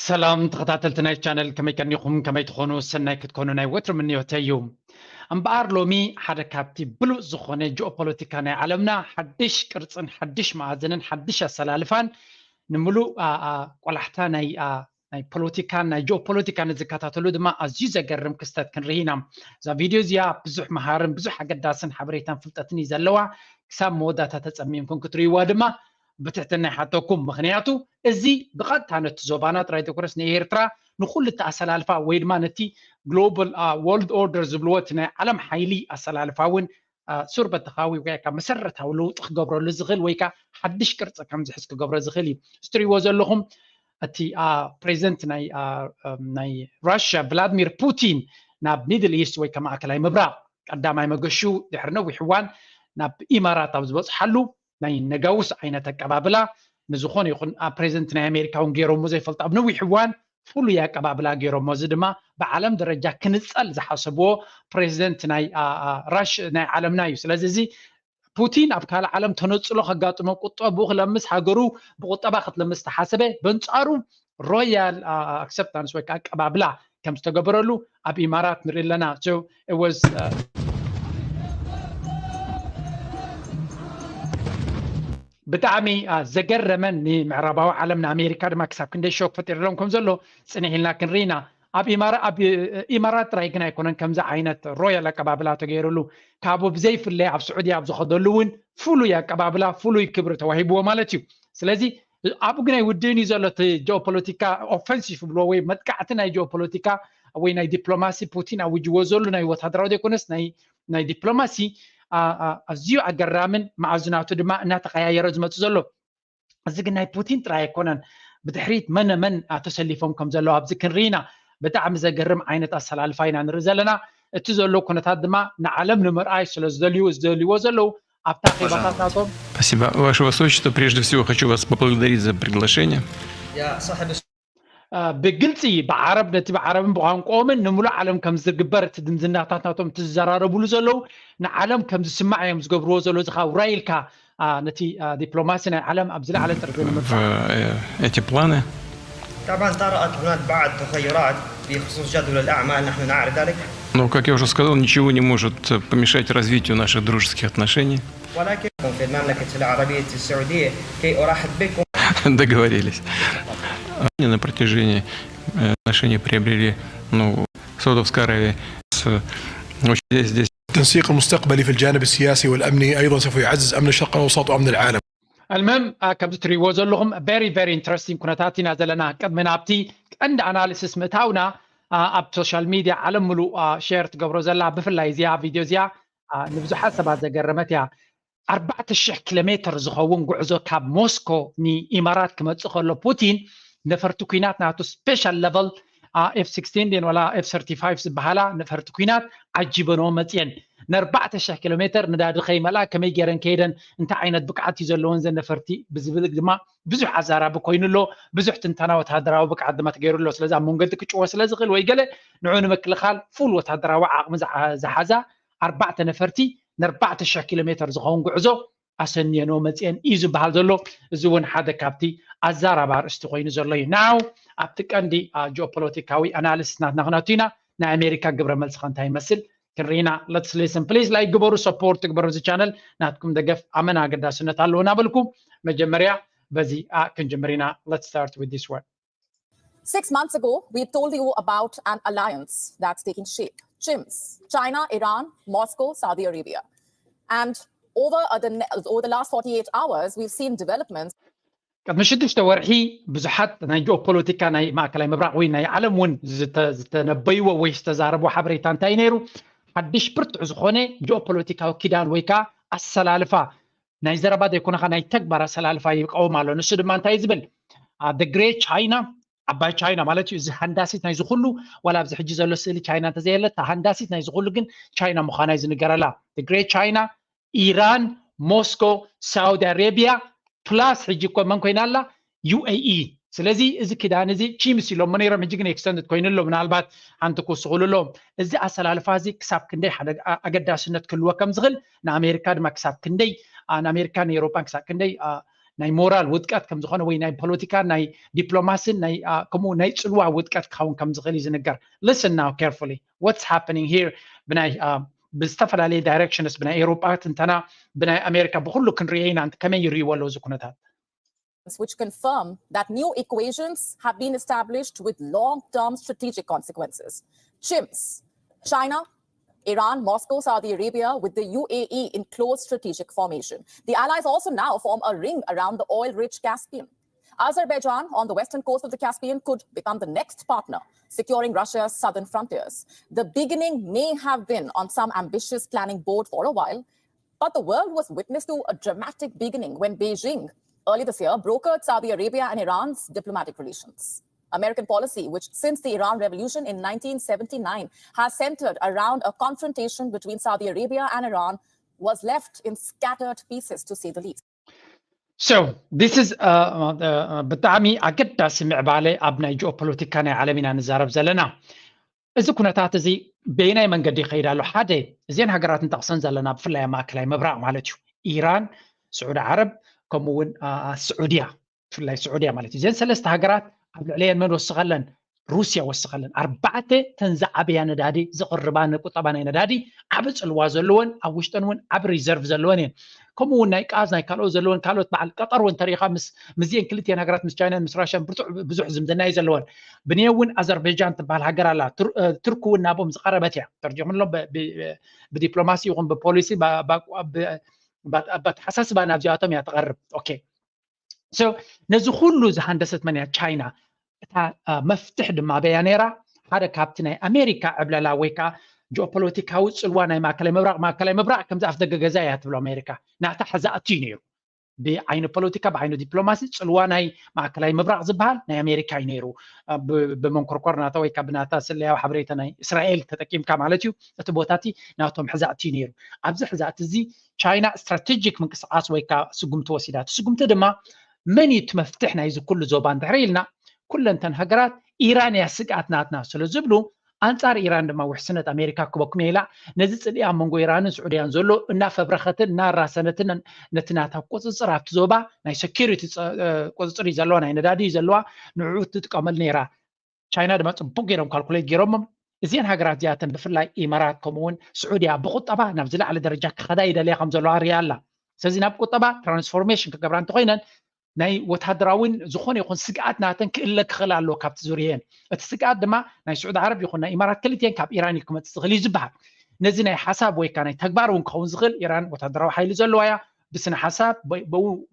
ሰላም ተኸታተልቲ ናይ ቻነል፣ ከመይ ቀኒኹም? ከመይ ትኾኑ? ሰናይ ክትኮኑ ናይ ወትሩ ምንዮተይ እዩ። እምበኣር ሎሚ ሓደ ካብቲ ብሉጽ ዝኾነ ጂኦፖለቲካ ናይ ዓለምና ሓድሽ ቅርጽን ሓድሽ መኣዝንን ሓድሽ ኣሰላልፋን ንምሉእ ቆላሕታ ናይ ናይ ፖለቲካን ናይ ጂኦፖለቲካን ዝከታተሉ ድማ ኣዝዩ ዘገርም ክስተት ክንርኢ ኢና። እዛ ቪድዮ እዚኣ ብዙሕ መሃርን ብዙሕ ኣገዳስን ሓበሬታን ፍልጠትን እዩ ዘለዋ። ክሳብ መወዳእታ ተጸሚምኩም ክትርእይዋ ድማ ብትሕትና ይሓተኩም። ምኽንያቱ እዚ ብቐጥታ ነቲ ዞባና ጥራይ ዘይኮነስ ንኤርትራ ንኹሉ እቲ ኣሰላልፋ ወይ ድማ ነቲ ግሎባል ወርልድ ኦርደር ዝብልዎ እቲ ናይ ዓለም ሓይሊ ኣሰላልፋ እውን ሱር በተኻዊ ወይ ካብ መሰረታዊ ለውጢ ክገብረሉ ዝኽእል ወይ ከዓ ሓድሽ ቅርፂ ከም ዝሕዝ ክገብሮ ዝኽእል እዩ። እዚ ትሪእዎ ዘለኹም እቲ ፕሬዚደንት ናይ ናይ ራሽያ ቭላድሚር ፑቲን ናብ ሚድል ኢስት ወይ ከማእከላይ ምብራቕ ቀዳማይ መገሹ ድሕሪ ነዊሕ እዋን ናብ ኢማራት ኣብ ዝበፅሓሉ ናይ ነጋውስ ዓይነት ኣቀባብላ ንዝኾነ ይኹን ፕሬዚደንት ናይ ኣሜሪካ እውን ገይሮሞ ዘይፈልጡ ኣብ ነዊሕ እዋን ፍሉይ ኣቀባብላ ገይሮሞ። እዚ ድማ ብዓለም ደረጃ ክንፀል ዝሓሰብዎ ፕሬዚደንት ናይ ራሽ ናይ ዓለምና እዩ። ስለዚ እዚ ፑቲን ኣብ ካልእ ዓለም ተነፅሎ ከጋጥሞ ቁጠብኡ ክለምስ ሃገሩ ብቁጠባ ክትለምስ ተሓሰበ። በንፃሩ ሮያል ኣክሰፕታንስ ወይ ከዓ ኣቀባብላ ከም ዝተገበረሉ ኣብ ኢማራት ንርኢ ኣለና። ብጣዕሚ ዘገረመን ንምዕራባዊ ዓለም ንኣሜሪካ ድማ ክሳብ ክንደይ ሾክ ፈጢርሎም ከም ዘሎ ፅንሕ ኢልና ክንርኢ ኢና። ኣብ ኢማራት ጥራይ ግን ኣይኮነን ከምዚ ዓይነት ሮያል ኣቀባብላ ተገይሩሉ። ካብኡ ብዘይፍለይ ኣብ ስዑዲ ኣብ ዝኸደሉ እውን ፍሉይ ኣቀባብላ ፍሉይ ክብሪ ተዋሂብዎ ማለት እዩ። ስለዚ ኣብኡ ግን ኣይውድእን እዩ ዘሎ እቲ ጂኦፖለቲካ ኦፈንሲቭ ብሎ ወይ መጥቃዕቲ ናይ ጂኦፖለቲካ ወይ ናይ ዲፕሎማሲ ፑቲን ኣውጅዎ ዘሎ ናይ ወታደራዊ ዘይኮነስ ናይ ናይ ዲፕሎማሲ ኣዝዩ ኣገራምን መኣዝናቱ ድማ እናተቀያየረ ዝመፁ ዘሎ። እዚ ግን ናይ ፑቲን ጥራይ ኣይኮነን። ብድሕሪት መነ መን ተሰሊፎም ከም ዘለዉ ኣብዚ ክንርኢ ኢና። ብጣዕሚ ዘገርም ዓይነት ኣሰላልፋ ኢና ንርኢ ዘለና። እቲ ዘሎ ኩነታት ድማ ንዓለም ንምርኣይ ስለ ዝደልዩ ዝደልይዎ ዘለዉ ኣብታ ኼባታታቶም Спасибо. Ваше Высочество, прежде всего хочу вас поблагодарить за приглашение. ብግልፂ ብዓረብ ነቲ ብዓረብን ብቋንቋኦምን ንምሉእ ዓለም ከም ዝግበር እቲ ድምዝናታት ናቶም እቲ ዝዘራረብሉ ዘለዉ ንዓለም ከም ዝስማዕ እዮም ዝገብርዎ ዘለዉ። እዚ ካብ ራይልካ ነቲ ዲፕሎማሲ ናይ ዓለም ኣብ ዝለዓለ ጥርዚ ንምምፃእ эти планы. طبعا طرأت هناك بعض تغيرات بخصوص جدول الأعمال، نحن نعرف ذلك. Но, как я уже сказал, ничего не может помешать развитию наших дружеских отношений. ولكن في المملكة العربية السعودية كي أرحب بكم. Договорились. На протяжении отношения приобрели, ну, Саудовская Аравия с очень здесь التنسيق المستقبلي في الجانب السياسي والأمني أيضا سوف يعزز أمن الشرق الأوسط وأمن العالم. المهم ከምዚ ትሪእዎ ዘለኹም very very interesting ኩነታት ኢና ዘለና። ቅድሚ ናብቲ ቀንዲ ኣናሊሲስ ምእታውና ኣብ ሶሻል ሚድያ ዓለም ምሉእ ሼር ትገብሮ ዘላ ብፍላይ እዚኣ ቪድዮ እዚኣ ንብዙሓት ሰባት ዘገረመት እያ። ኣርባዕተ ሽሕ ኪሎ ሜትር ዝኸውን ጉዕዞ ካብ ሞስኮ ንኢማራት ክመፅእ ከሎ ፑቲን ነፈርቲ ኲናት ናቱ ስፔሻል ለቨል ኤፍ ሲክስቲን ድየን ዋላ ኤፍ ሰርቲ ፋይቭ ዝበሃላ ነፈርቲ ኲናት ዓጂበንኦ መፅየን። ንኣርባዕተ ሽሕ ኪሎ ሜትር ነዳዲ ከይመልኣ ከመይ ገይረን ከይደን እንታይ ዓይነት ብቅዓት እዩ ዘለወን ዘን ነፈርቲ ብዝብል ድማ ብዙሕ ኣዛራቢ ኮይኑ ኣሎ። ብዙሕ ትንተና ወታደራዊ ብቅዓት ድማ ተገይሩ ኣሎ። ስለዚ ኣብ መንገዲ ክጭወ ስለ ዝኽእል ወይ ገለ ንዑ ንምክልኻል ፉል ወታደራዊ ዓቕሚ ዝሓዛ ኣርባዕተ ነፈርቲ ንኣርባዕተ ሽሕ ኪሎ ሜትር ዝኸውን ጉዕዞ ኣሰንየንኦ መፅየን እዩ ዝበሃል ዘሎ። እዚ እውን ሓደ ካብቲ ኣዛራቢ ኣርእስቲ ኮይኑ ዘሎ እዩ። ናው ኣብቲ ቀንዲ ጂኦፖለቲካዊ ኣናሊሲስ ናትና ክነቱ ኢና። ናይ ኣሜሪካ ግብረ መልሲ ከ እንታይ ይመስል ክንርኢ ኢና። Let's listen please. ላይክ ግበሩ፣ ሰፖርት ግበሩ። እዚ ቻነል ናትኩም ደገፍ ኣመና ኣገዳስነት ኣለዎ እናበልኩ መጀመርያ በዚ ክንጅምር ኢና። Let's start with this one. Six months ago, we told you about an alliance that's taking shape. CHIMS, China, Iran, Moscow, Saudi Arabia. And over, uh, the, ne- over the last forty-eight hours, we've seen developments. ቅድሚ ሽዱሽተ ወርሒ ብዙሓት ናይ ጂኦፖለቲካ ናይ ማእከላይ ምብራቕ ወይ ናይ ዓለም እውን ዝተነበይዎ ወይ ዝተዛረቦ ሓበሬታ እንታይ ነይሩ? ሓድሽ ብርቱዕ ዝኾነ ጂኦፖለቲካዊ ኪዳን ወይ ከዓ ኣሰላልፋ ናይ ዘረባ ዘይኮነኻ ናይ ተግባር ኣሰላልፋ ይቃወም ኣሎ። ንሱ ድማ እንታይ ዝብል ግሬት ቻይና ዓባይ ቻይና ማለት እዩ። እዚ ሃንዳሲት ናይ ዝኩሉ ዋላ ኣብዚ ሕጂ ዘሎ ስእሊ ቻይና እንተዘየለ እታ ሃንዳሲት ናይ ዝኩሉ ግን ቻይና ምዃና እዩ ዝንገረላ። ግሬት ቻይና፣ ኢራን፣ ሞስኮ፣ ሳውዲ ኣረቢያ ፕላስ ሕጂ እኮ መን ኮይና ኣላ? ዩ ኤ ኢ። ስለዚ እዚ ክዳን እዚ ቺምስ ኢሎሞ ነይሮም፣ ሕጂ ግን ኤክስተንድድ ኮይኑ ኣሎ። ምናልባት ሓንቲ ክውስኹሉ ኣለዎም። እዚ ኣሰላልፋ እዚ ክሳብ ክንደይ ሓደ ኣገዳስነት ክህልዎ ከም ዝኽእል ንኣሜሪካ ድማ ክሳብ ክንደይ ንኣሜሪካን ኤውሮጳን ክሳብ ክንደይ ናይ ሞራል ውድቀት ከም ዝኾነ ወይ ናይ ፖለቲካ ናይ ዲፕሎማስን ናይ ከምኡ ናይ ጽልዋ ውድቀት ክኸውን ከም ዝኽእል እዩ ዝንገር። Listen now carefully, what's happening here? ብናይ ብዝተፈላለየ directions ብናይ ኤውሮጳ ትንተና ብናይ ኣሜሪካ ብኩሉ ክንሪኦ ኢና። ከመይ ይርእይዎ ኣለዉ እዚ ኩነታት? Which confirm that new equations have been established with long-term strategic consequences. Chimps, China, Iran, Moscow, Saudi Arabia, with the U A E in close strategic formation. The allies also now form a ring around the oil-rich Caspian. Azerbaijan, on the western coast of the Caspian, could become the next partner, securing Russia's southern frontiers. The beginning may have been on some ambitious planning board for a while, but the world was witness to a dramatic beginning when Beijing, early this year, brokered Saudi Arabia and Iran's diplomatic relations. American policy, which since the Iran Revolution in nineteen seventy-nine has centered around a confrontation between Saudi Arabia and Iran, was left in scattered pieces, to say the least. So this is ብጣዕሚ ኣገዳሲ ምዕባለ ኣብ ናይ ጂኦፖለቲካ ናይ ዓለም ኢና ንዛረብ ዘለና። እዚ ኩነታት እዚ በየናይ መንገዲ ይኸይድ ኣሎ? ሓደ፣ እዘን ሃገራት ንጠቕሰን ዘለና ብፍላይ ኣብ ማእከላይ ምብራቕ ማለት እዩ፣ ኢራን፣ ስዑዲ ዓረብ፣ ከምኡ እውን ስዑድያ፣ ብፍላይ ስዑድያ ማለት እዩ። እዘን ሰለስተ ሃገራት ኣብ ልዕለየን መን ወስኸለን? ሩስያ ወስኸለን። ኣርባዕተ ተን ዝዓበያ ነዳዲ ዝቕርባ ንቁጠባ ናይ ነዳዲ ዓቢ ጽልዋ ዘለወን፣ ኣብ ውሽጠን እውን ዓቢ ሪዘርቭ ዘለወን እየን። ከምኡ እውን ናይ ቃዝ ናይ ካልኦት ዘለወን ካልኦት በዓል ቀጠር እውን ተሪኻ ምስ ምስዚአን ክልቲአን ሃገራት ምስ ቻይናን ምስ ራሽያን ብርቱዕ ብዙሕ ዝምድና እዩ ዘለወን። ብንየ እውን ኣዘርባይጃን ትበሃል ሃገር ኣላ። ትርኩ እውን ናብኦም ዝቐረበት እያ። ተርጆምሎም ብዲፕሎማሲ ይኹን ብፖሊሲ ብኣተሓሳስባ ናብዚኣቶም እያ ትቐርብ። ኦኬ። ነዚ ኩሉ ዝሃንደሰት መን እያ? ቻይና። እታ መፍትሕ ድማ በያ ነይራ። ሓደ ካብቲ ናይ ኣሜሪካ ዕብለላ ወይ ከዓ ጂኦፖለቲካዊ ፅልዋ ናይ ማእከላይ ምብራቕ፣ ማእከላይ ምብራቕ ከምዚ ኣፍ ደገ ገዛ እያ ትብሎ ኣሜሪካ። ናታ ሕዛእቲ እዩ ነይሩ። ብዓይኒ ፖለቲካ፣ ብዓይኒ ዲፕሎማሲ ፅልዋ ናይ ማእከላይ ምብራቕ ዝበሃል ናይ ኣሜሪካ እዩ ነይሩ። ብመንኮርኮር ናታ ወይ ከዓ ብናታ ስለያዊ ሓበሬታ ናይ እስራኤል ተጠቂምካ ማለት እዩ። እቲ ቦታ እቲ ናቶም ሕዛእቲ እዩ ነይሩ። ኣብዚ ሕዛእቲ እዚ ቻይና ስትራቴጂክ ምንቅስቃስ ወይ ከዓ ስጉምቲ ወሲዳ። እቲ ስጉምቲ ድማ መን እዩ እቲ መፍትሕ ናይዚ ኩሉ ዞባ እንድሕር ኢልና፣ ኩለንተን ሃገራት ኢራን እያ ስግኣት ናትና ስለ ዝብሉ፣ ኣንጻር ኢራን ድማ ውሕስነት ኣሜሪካ ክበኩም እየ ኢላ፣ ነዚ ጽልኢ ኣብ መንጎ ኢራንን ስዑድያን ዘሎ እናፈብረኸትን እናራሰነትን ነቲ ናታ ቁጽጽር ኣብቲ ዞባ ናይ ሰኪሪቲ ቁጽጽር እዩ ዘለዋ፣ ናይ ነዳዲ እዩ ዘለዋ፣ ንዕኡ ትጥቀመሉ ነይራ። ቻይና ድማ ጽቡቅ ገይሮም ካልኩሌት ገይሮሞም። እዚአን ሃገራት እዚኣተን ብፍላይ ኢማራት ከምኡውን ስዑድያ ብቁጠባ ናብ ዝለዓለ ደረጃ ክኸዳ ይደልያ ከም ዘለዋ ሪያ ኣላ። ስለዚ ናብ ቁጠባ ትራንስፎርሜሽን ክገብራ እንተኮይነን ናይ ወታደራዊን ዝኾነ ይኹን ስግኣት ናተን ክእለ ክኽእል ኣለዎ ካብቲ ዙርየን። እቲ ስግኣት ድማ ናይ ስዑዲ ዓረብ ይኹን ናይ ኢማራት ክልቲአን ካብ ኢራን እዩ ክመፅእ ዝኽእል እዩ ዝበሃል። ነዚ ናይ ሓሳብ ወይ ከዓ ናይ ተግባር እውን ክኸውን ዝኽእል ኢራን ወታደራዊ ሓይሊ ዘለዋ እያ። ብስነ ሓሳብ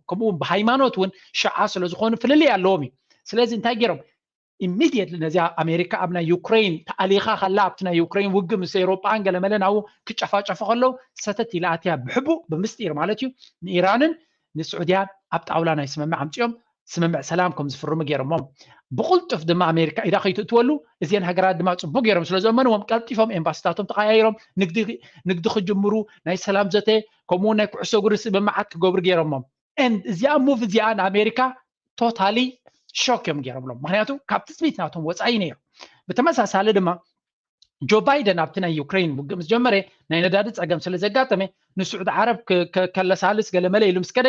ከምኡ እውን ብሃይማኖት እውን ሽዓ ስለ ዝኾኑ ፍልልይ ኣለዎም እዩ። ስለዚ እንታይ ገይሮም ኢሚድየትሊ ነዚኣ ኣሜሪካ ኣብ ናይ ዩክሬን ተኣሊኻ ከላ ኣብቲ ናይ ዩክሬን ውግእ ምስ ኤውሮጳን ገለመለን ኣብኡ ክጨፋጨፉ ከለዉ ሰተት ኢላ ኣትያ ብሕቡእ ብምስጢር ማለት እዩ ንኢራንን ንስዑድያን ኣብ ጣውላ ናይ ስምምዕ ኣምፂኦም ስምምዕ ሰላም ከም ዝፍርሙ ገይሮሞም። ብቕልጡፍ ድማ ኣሜሪካ ኢዳ ከይትእትወሉ እዚአን ሃገራት ድማ ፅቡቅ ገይሮም ስለ ዘመንዎም ቀልጢፎም ኤምባሲታቶም ተቀያይሮም ንግዲ ክጅምሩ ናይ ሰላም ዘተ ከምኡውን ናይ ኩዕሶ እግሪ ስምምዓት ክገብሩ ገይሮሞም። እዚኣ ሙቭ እዚኣ ንኣሜሪካ ቶታሊ ሾክ እዮም ገይሮምሎም። ምክንያቱ ካብ ትፅቢት ናቶም ወፃኢ ነይሩ። ብተመሳሳሊ ድማ ጆ ባይደን ኣብቲ ናይ ዩክሬን ውግእ ምስ ጀመረ ናይ ነዳዲ ፀገም ስለ ዘጋጠመ ንስዑዲ ዓረብ ከለሳልስ ገለመለ ኢሉ ምስ ከደ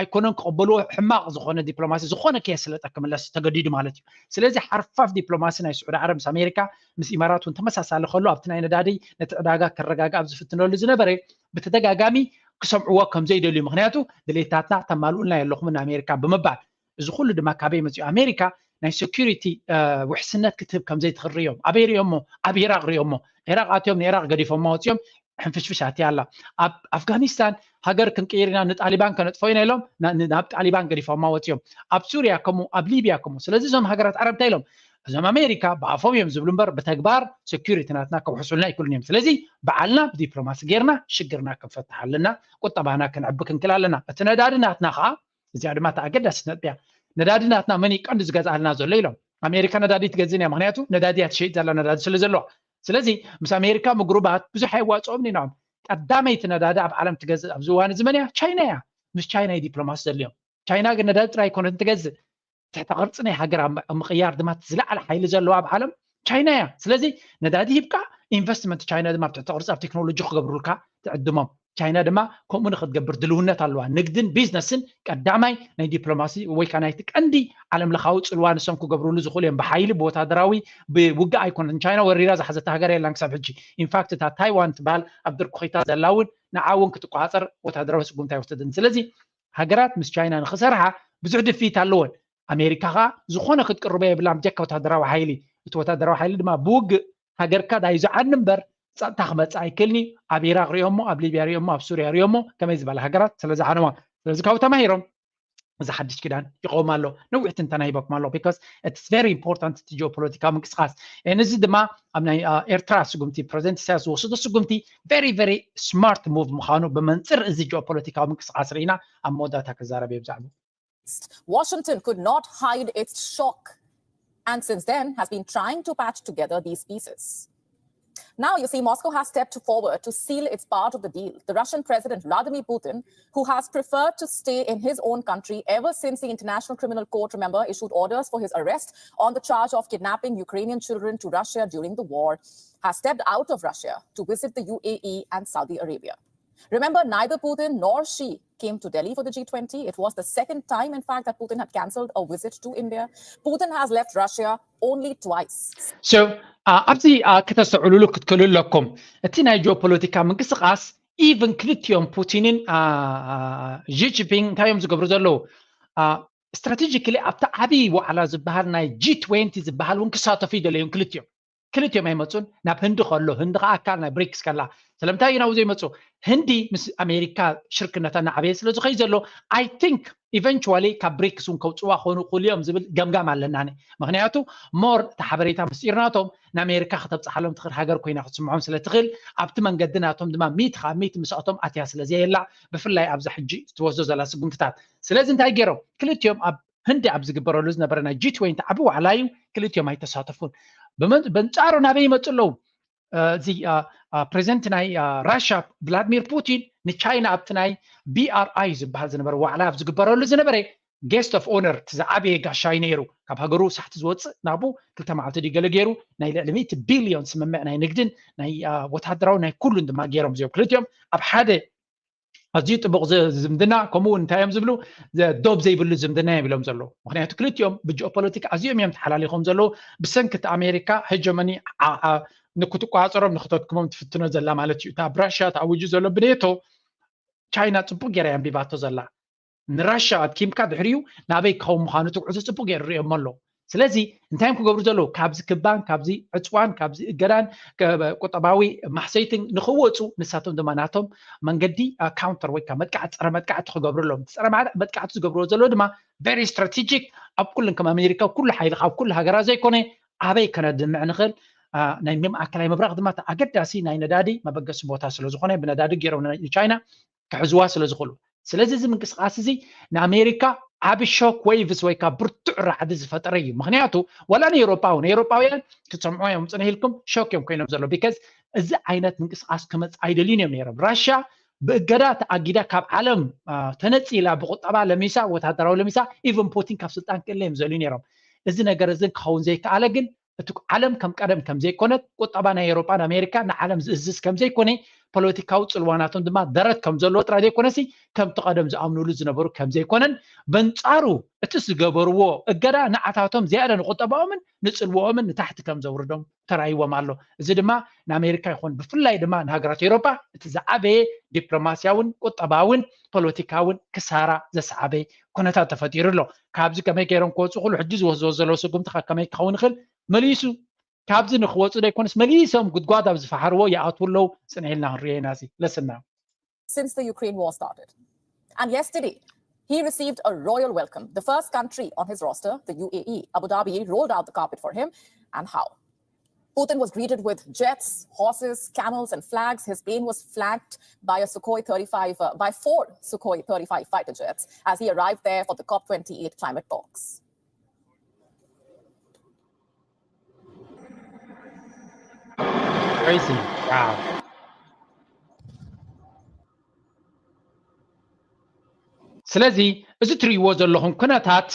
ኣይኮነን ክቕበልዎ ሕማቕ ዝኾነ ዲፕሎማሲ ዝኾነ ኬስ ስለጠ ክምለስ ተገዲዱ ማለት እዩ። ስለዚ ሓርፋፍ ዲፕሎማሲ ናይ ስዑዲ ዓረብ ምስ ኣሜሪካ ምስ ኢማራት እውን ተመሳሳሊ ከሎ ኣብቲ ናይ ነዳዲ ነቲ ዕዳጋ ከረጋግእ ኣብ ዝፍትነሉ ዝነበረ ብተደጋጋሚ ክሰምዕዎ ከም ዘይደልዩ ምክንያቱ ድሌታትና ተማልኡልና የለኹም ንኣሜሪካ ብምባል እዚ ኩሉ ድማ ካበይ መፅኡ ኣሜሪካ ናይ ሴኩሪቲ ውሕስነት ክትህብ ከም ዘይትኽእል ሪኦም ኣበይ ሪኦሞ ኣብ ኢራቅ ሪኦሞ ኢራቅ ኣትዮም ንኢራቅ ገዲፎማ ወፂኦም ሕንፍሽፍሽ ኣትያ ኣላ ኣብ ኣፍጋኒስታን ሃገር ክንቅይር ኢና ንጣሊባን ከነጥፎ ኢና ኢሎም ናብ ጣሊባን ገዲፎማ ወፂኦም ኣብ ሱርያ ከምኡ ኣብ ሊብያ ከምኡ ስለዚ እዞም ሃገራት ዓረብ እንታይ ኢሎም እዞም ኣሜሪካ ብኣፎም እዮም ዝብሉ እምበር ብተግባር ሴኩሪቲ ናትና ከውሕሱልና ኣይክእሉን እዮም ስለዚ በዓልና ብዲፕሎማሲ ጌርና ሽግርና ክንፈትሕ ኣለና ቁጠባና ክንዕቢ ክንክል ኣለና እቲ ነዳዲ ናትና ከዓ እዚኣ ድማ እቲ ኣገዳሲ ነጥቢ እያ ነዳዲ ናትና መን ቀንዲ ዝገዝኣልና ዘሎ ኢሎም ኣሜሪካ ነዳዲ ትገዝእን እያ ምክንያቱ ነዳዲ እያ ትሸይጥ ዘላ ነዳዲ ስለ ዘለዋ ስለዚ ምስ ኣሜሪካ ምጉርባት ብዙሕ ኣይዋፅኦም ኢና ቀዳመይቲ ነዳዲ ኣብ ዓለም ትገዝእ ኣብዚ እዋን እዚ መን እያ ቻይና እያ ምስ ቻይና እዩ ዲፕሎማሲ ዘድልዮም ቻይና ግን ነዳዲ ጥራይ ኣይኮነትን ትገዝእ ትሕተ ቅርፂ ናይ ሃገር ኣብ ምቕያር ድማ ዝለዓለ ሓይሊ ዘለዋ ኣብ ዓለም ቻይና እያ ስለዚ ነዳዲ ሂብካ ኢንቨስትመንት ቻይና ድማ ትሕተ ቅርፂ ኣብ ቴክኖሎጂ ክገብሩልካ ትዕድሞም ቻይና ድማ ከምኡ ንክትገብር ድልውነት ኣለዋ። ንግድን ቢዝነስን ቀዳማይ ናይ ዲፕሎማሲ ወይ ከዓ ናይቲ ቀንዲ ዓለም ለኻዊ ፅልዋ ንሶም ክገብርሉ ዝኽእሉ እዮም። ብሓይሊ ብወታደራዊ ብውግእ ኣይኮነትን። ቻይና ወሪራ ዝሓዘታ ሃገር የላን ክሳብ ሕጂ። ኢንፋክት እታ ታይዋን ትበሃል ኣብ ድርኩኺታ ዘላ እውን ንዓ እውን ክትቆፃፀር ወታደራዊ ስጉምቲ ኣይወሰደትን። ስለዚ ሃገራት ምስ ቻይና ንክሰርሓ ብዙሕ ድፍኢት ኣለወን። ኣሜሪካ ከዓ ዝኾነ ክትቅርቦ የብላን ብጀካ ወታደራዊ ሓይሊ። እቲ ወታደራዊ ሓይሊ ድማ ብውግእ ሃገርካ ዳዩ ዝዓኒ እምበር ፀጥታ ክመፅእ ኣይክእልኒ። ኣብ ኢራቅ ሪኦሞ፣ ኣብ ሊብያ ሪኦሞ፣ ኣብ ሱርያ ሪኦሞ ከመይ ዝበለ ሃገራት ስለ ዝዓነዋ። ስለዚ ካብኡ ተማሂሮም እዚ ሓድሽ ኪዳን ይቀውም ኣሎ። ነዊሕ ትንተና ሂበኩም ኣሎ because it's very important እቲ ጂኦፖለቲካዊ ምንቅስቃስ። እዚ ድማ ኣብ ናይ ኤርትራ ስጉምቲ ፕሬዚደንት ኢሳያስ ዝወሰዶ ስጉምቲ very very smart move ምዃኑ ብመንፅር እዚ ጂኦፖለቲካዊ ምንቅስቃስ ርኢና ኣብ መወዳእታ ክዛረብ እየ ብዛዕባ Washington could not hide its shock and since then has been trying to patch together these pieces. Now, you see, Moscow has stepped forward to seal its part of the deal. The Russian President Vladimir Putin, who has preferred to stay in his own country ever since the International Criminal Court, remember, issued orders for his arrest on the charge of kidnapping Ukrainian children to Russia during the war, has stepped out of Russia to visit the U A E and Saudi Arabia. Remember, neither Putin nor Xi came to Delhi for the G twenty. It was the second time, in fact, that Putin had cancelled a visit to India. Putin has left Russia only twice. So, uh, ኣብዚ uh, ከተስተውዕሉሉ ክትክእሉ ኣለኩም። እቲ ናይ ጂኦፖለቲካ ምንቅስቃስ ኢቨን ክልቲኦም ፑቲንን ጂ ጂንፒንግ እንታይ እዮም ዝገብሩ ዘለዉ? ስትራቴጂካሊ ኣብቲ ዓብዪ ዋዕላ ዝበሃል ናይ ጂ ትዌንቲ ዝበሃል እውን ክሳተፉ ይደለዮም ክልቲኦም። ክልቲኦም ኣይመፁን። ናብ ህንዲ ከሎ ህንዲ ከዓ ኣካል ናይ ብሪክስ ከላ ስለምንታይ እዩ ናብኡ ዘይመፁ? ህንዲ ምስ ኣሜሪካ ሽርክነታ እናዓበየ ስለ ዝኸይ ዘሎ I think eventually ካብ ብሪክስ እውን ከውፅዋ ክኾኑ ይኽእሉ እዮም ዝብል ገምጋም ኣለና። ምክንያቱ ሞር እቲ ሓበሬታ ምስጢር ናቶም ንኣሜሪካ ከተብፅሓሎም ትኽእል ሃገር ኮይና ክትስምዖም ስለ ትኽእል ኣብቲ መንገዲ ናቶም ድማ ሚእቲ ካብ ሚእቲ ምስኣቶም ኣትያ ስለ ዘየላ ብፍላይ ኣብዛ ሕጂ ትወስዶ ዘላ ስጉምትታት። ስለዚ እንታይ ገይሮም ክልቲኦም ኣብ ህንዲ ኣብ ዝግበረሉ ዝነበረ ናይ ጂ ትዌንቲ ዓቢ ዋዕላ እዩ። ክልቲኦም ኣይተሳተፉን። በንጻሩ ናበይ ይመፁ ኣለዉ? እዚ ፕሬዚደንት ናይ ራሽያ ቭላድሚር ፑቲን ንቻይና ኣብቲ ናይ ቢ ኣር ኣይ ዝበሃል ዝነበረ ዋዕላ ኣብ ዝግበረሉ ዝነበረ guest of honour እቲ ዝዓበየ ጋሻ እዩ ነይሩ። ካብ ሃገሩ ሳሕቲ ዝወፅእ ናብኡ ክልተ መዓልቲ ድዩ ገለ ገይሩ ናይ ልዕሊ ሚእቲ ቢልዮን ስምምዕ ናይ ንግድን ናይ ወታደራዊ ናይ ኩሉን ድማ ገይሮም እዚኦም ክልቲኦም ኣብ ሓደ ኣዝዩ ጥቡቕ ዝምድና። ከምኡ እውን እንታይ እዮም ዝብሉ? ዶብ ዘይብሉ ዝምድና እዮም ኢሎም ዘለዉ። ምክንያቱ ክልቲኦም ብጂኦፖለቲካ ኣዝዮም እዮም ተሓላሊኾም ዘለዉ። ብሰንኪ እቲ ኣሜሪካ ሄጀሞኒ ንክትቆፃፀሮም ንክተድክሞም ትፍትኖ ዘላ ማለት እዩ። እታ ብራሽያ ተኣዊጁ ዘሎ ብኔቶ ቻይና ፅቡቅ ገይራ እያ ኣንቢባቶ ዘላ። ንራሽያ ኣድኪምካ ድሕሪኡ ናበይ ክኸውን ምዃኑ እቲ ጉዕዞ ፅቡቅ ገይሩ ሪኦሞ ኣሎ። ስለዚ እንታይ እዮም ክገብሩ ዘለዉ? ካብዚ ክባን ካብዚ ዕፅዋን ካብዚ እገዳን ቁጠባዊ ማሕሰይትን ንክወፁ ንሳቶም ድማ ናቶም መንገዲ ካውንተር ወይ ከዓ መጥቃዕቲ ፀረ መጥቃዕቲ ክገብሩ ኣለዎም። ፀረ መጥቃዕቲ ዝገብርዎ ዘለዉ ድማ very strategic ኣብ ኩሉን ከም ኣሜሪካ ኩሉ ሓይሊ ካብ ኩሉ ሃገራት ዘይኮነ ኣበይ ከነድምዕ ንኽእል ናይ ማእከላይ ምብራቅ ድማ ኣገዳሲ ናይ ነዳዲ መበገሲ ቦታ ስለዝኾነ ብነዳዲ ገይሮም ንቻይና ክሕዝዋ ስለዝኽእሉ ስለዚ እዚ ምንቅስቃስ እዚ ንኣሜሪካ ዓቢ ሾክ ዌይቭስ ወይ ከዓ ብርቱዕ ራዕዲ ዝፈጠረ እዩ። ምክንያቱ ዋላ ንኤውሮጳ እውን ኤውሮጳውያን ክትሰምዑ እዮም ፅንሕ ኢልኩም ሾክ እዮም ኮይኖም ዘሎ because እዚ ዓይነት ምንቅስቃስ ክመፅ ኣይደልዩን እዮም ነይሮም። ራሽያ ብእገዳ ተኣጊዳ ካብ ዓለም ተነፂላ ብቁጠባ ለሚሳ ወታደራዊ ለሚሳ ኢቨን ፑቲን ካብ ስልጣን ክእለ እዮም ዘልዩ ነይሮም። እዚ ነገር እዚ ክኸውን ዘይከኣለ ግን እቲ ዓለም ከም ቀደም ከም ዘይኮነት ቁጠባ ናይ ኤውሮጳን ኣሜሪካ ንዓለም ዝእዝዝ ከም ዘይኮነ ፖለቲካዊ ፅልዋናቶም ድማ ደረት ከም ዘለዎ ጥራይ ዘይኮነሲ ከምቲ ቀደም ዝኣምኑሉ ዝነበሩ ከም ዘይኮነን በንፃሩ እቲ ዝገበርዎ እገዳ ንዓታቶም ዝያዳ ንቁጠባኦምን ንፅልዎኦምን ንታሕቲ ከም ዘውርዶም ተራይዎም ኣሎ። እዚ ድማ ንኣሜሪካ ይኹን ብፍላይ ድማ ንሃገራት ኤውሮጳ እቲ ዝዓበየ ዲፕሎማስያውን ቁጠባውን ፖለቲካውን ክሳራ ዘስዓበ ኩነታት ተፈጢሩ ኣሎ። ካብዚ ከመይ ገይሮም ክወፁ ክሉ ሕጂ ዝወስድዎ ዘለዉ ስጉምቲ ከመይ ክኸውን ይኽእል መሊሱ ካብዚ ንክወፁ ዘይኮነስ መሊሶም ጉድጓድ ኣብ ዝፈሓርዎ ይኣትዉ ኣለዉ። ፅንሕ ኢልና ክንሪኦ ኢና። እዚ ለስና Since the Ukraine war started. And yesterday, he received a royal welcome. The first country on his roster, the U A E, Abu Dhabi, rolled out the carpet for him. And how? Putin was greeted with jets, horses, camels, and flags. His plane was flanked by a Sukhoi thirty-five, uh, by four Sukhoi thirty-five fighter jets as he arrived there for the COP twenty-eight climate talks. ስለዚ እዚ ትርእይዎ ዘለኹም ኩነታት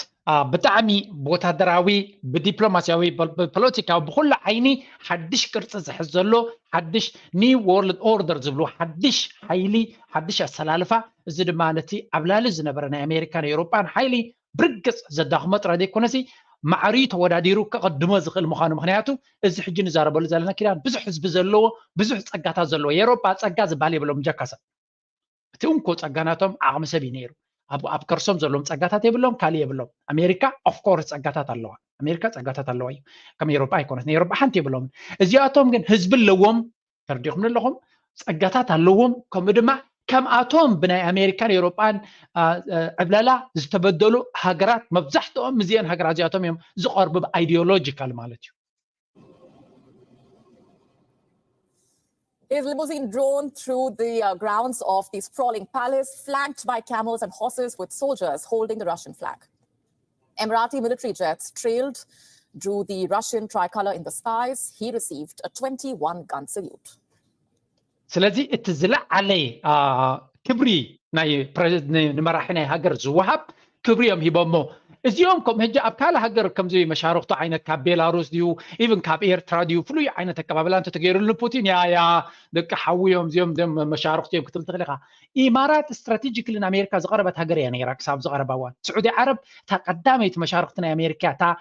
ብጣዕሚ ብወታደራዊ፣ ብዲፕሎማሲያዊ፣ ብፖለቲካዊ፣ ብኩሉ ዓይኒ ሓድሽ ቅርፂ ዝሕዝ ዘሎ፣ ሓድሽ ኒው ወርልድ ኦርደር ዝብሉ ሓድሽ ሓይሊ፣ ሓድሽ ኣሰላልፋ። እዚ ድማ ነቲ ኣብ ላሊ ዝነበረ ናይ ኣሜሪካን ኤውሮጳን ሓይሊ ብርግፅ ዘዳኽሞ ጥራይ ዘይኮነሲ ማዕርዩ ተወዳዲሩ ከቐድሞ ዝኽእል ምዃኑ። ምኽንያቱ እዚ ሕጂ ንዛረበሉ ዘለና ኪዳን ብዙሕ ህዝቢ ዘለዎ፣ ብዙሕ ፀጋታት ዘለዎ፣ የውሮጳ ፀጋ ዝበሃል የብሎም ጃካሳ። እቲ እንኮ ፀጋ ናቶም ዓቕሚ ሰብ እዩ ነይሩ። ኣብ ከርሶም ዘለዎም ፀጋታት የብሎም፣ ካልእ የብሎም። ኣሜሪካ ኦፍኮርስ ፀጋታት ኣለዋ። ኣሜሪካ ፀጋታት ኣለዋ እዩ። ከም ኤውሮጳ ኣይኮነት። ናይ ኤውሮጳ ሓንቲ የብሎም። እዚኣቶም ግን ህዝቢ ኣለዎም። ተረዲኹም ኣለኹም? ፀጋታት ኣለዎም። ከምኡ ድማ ከምኣቶም ብናይ ኣሜሪካን ኤውሮጳን ዕብለላ ዝተበደሉ ሃገራት፣ መብዛሕትኦም እዚአን ሃገራት እዚኣቶም እዮም ዝቐርቡ ብኣይዲዮሎጂካል ማለት እዩ። His limousine drone through the uh, grounds of the sprawling palace, flanked by camels and horses with soldiers holding the Russian flag. Emirati military jets trailed, drew the Russian tricolor in the skies. He received a twenty-one gun salute. ስለዚ እቲ ዝለዓለ ክብሪ ናይ ንመራሒ ናይ ሃገር ዝወሃብ ክብሪ እዮም ሂቦሞ። እዚኦም ከም ሕጂ ኣብ ካልእ ሃገር ከምዚ መሻርክቱ ዓይነት ካብ ቤላሩስ ድዩ ኢቭን ካብ ኤርትራ ድዩ ፍሉይ ዓይነት ኣቀባብላ እንተተገይሩሉ ፑቲን ያ ያ ደቂ ሓዊ እዮም እዚኦም እዚኦም መሻርክቱ እዮም ክትብል ትኽእል ኢኻ። ኢማራት ስትራቴጂክሊ ንኣሜሪካ ዝቐረበት ሃገር እያ ነይራ ክሳብ ዝቐረባ እዋን። ስዑዲ ዓረብ እታ ቀዳመይቲ መሻርክቲ ናይ ኣሜሪካ እያ።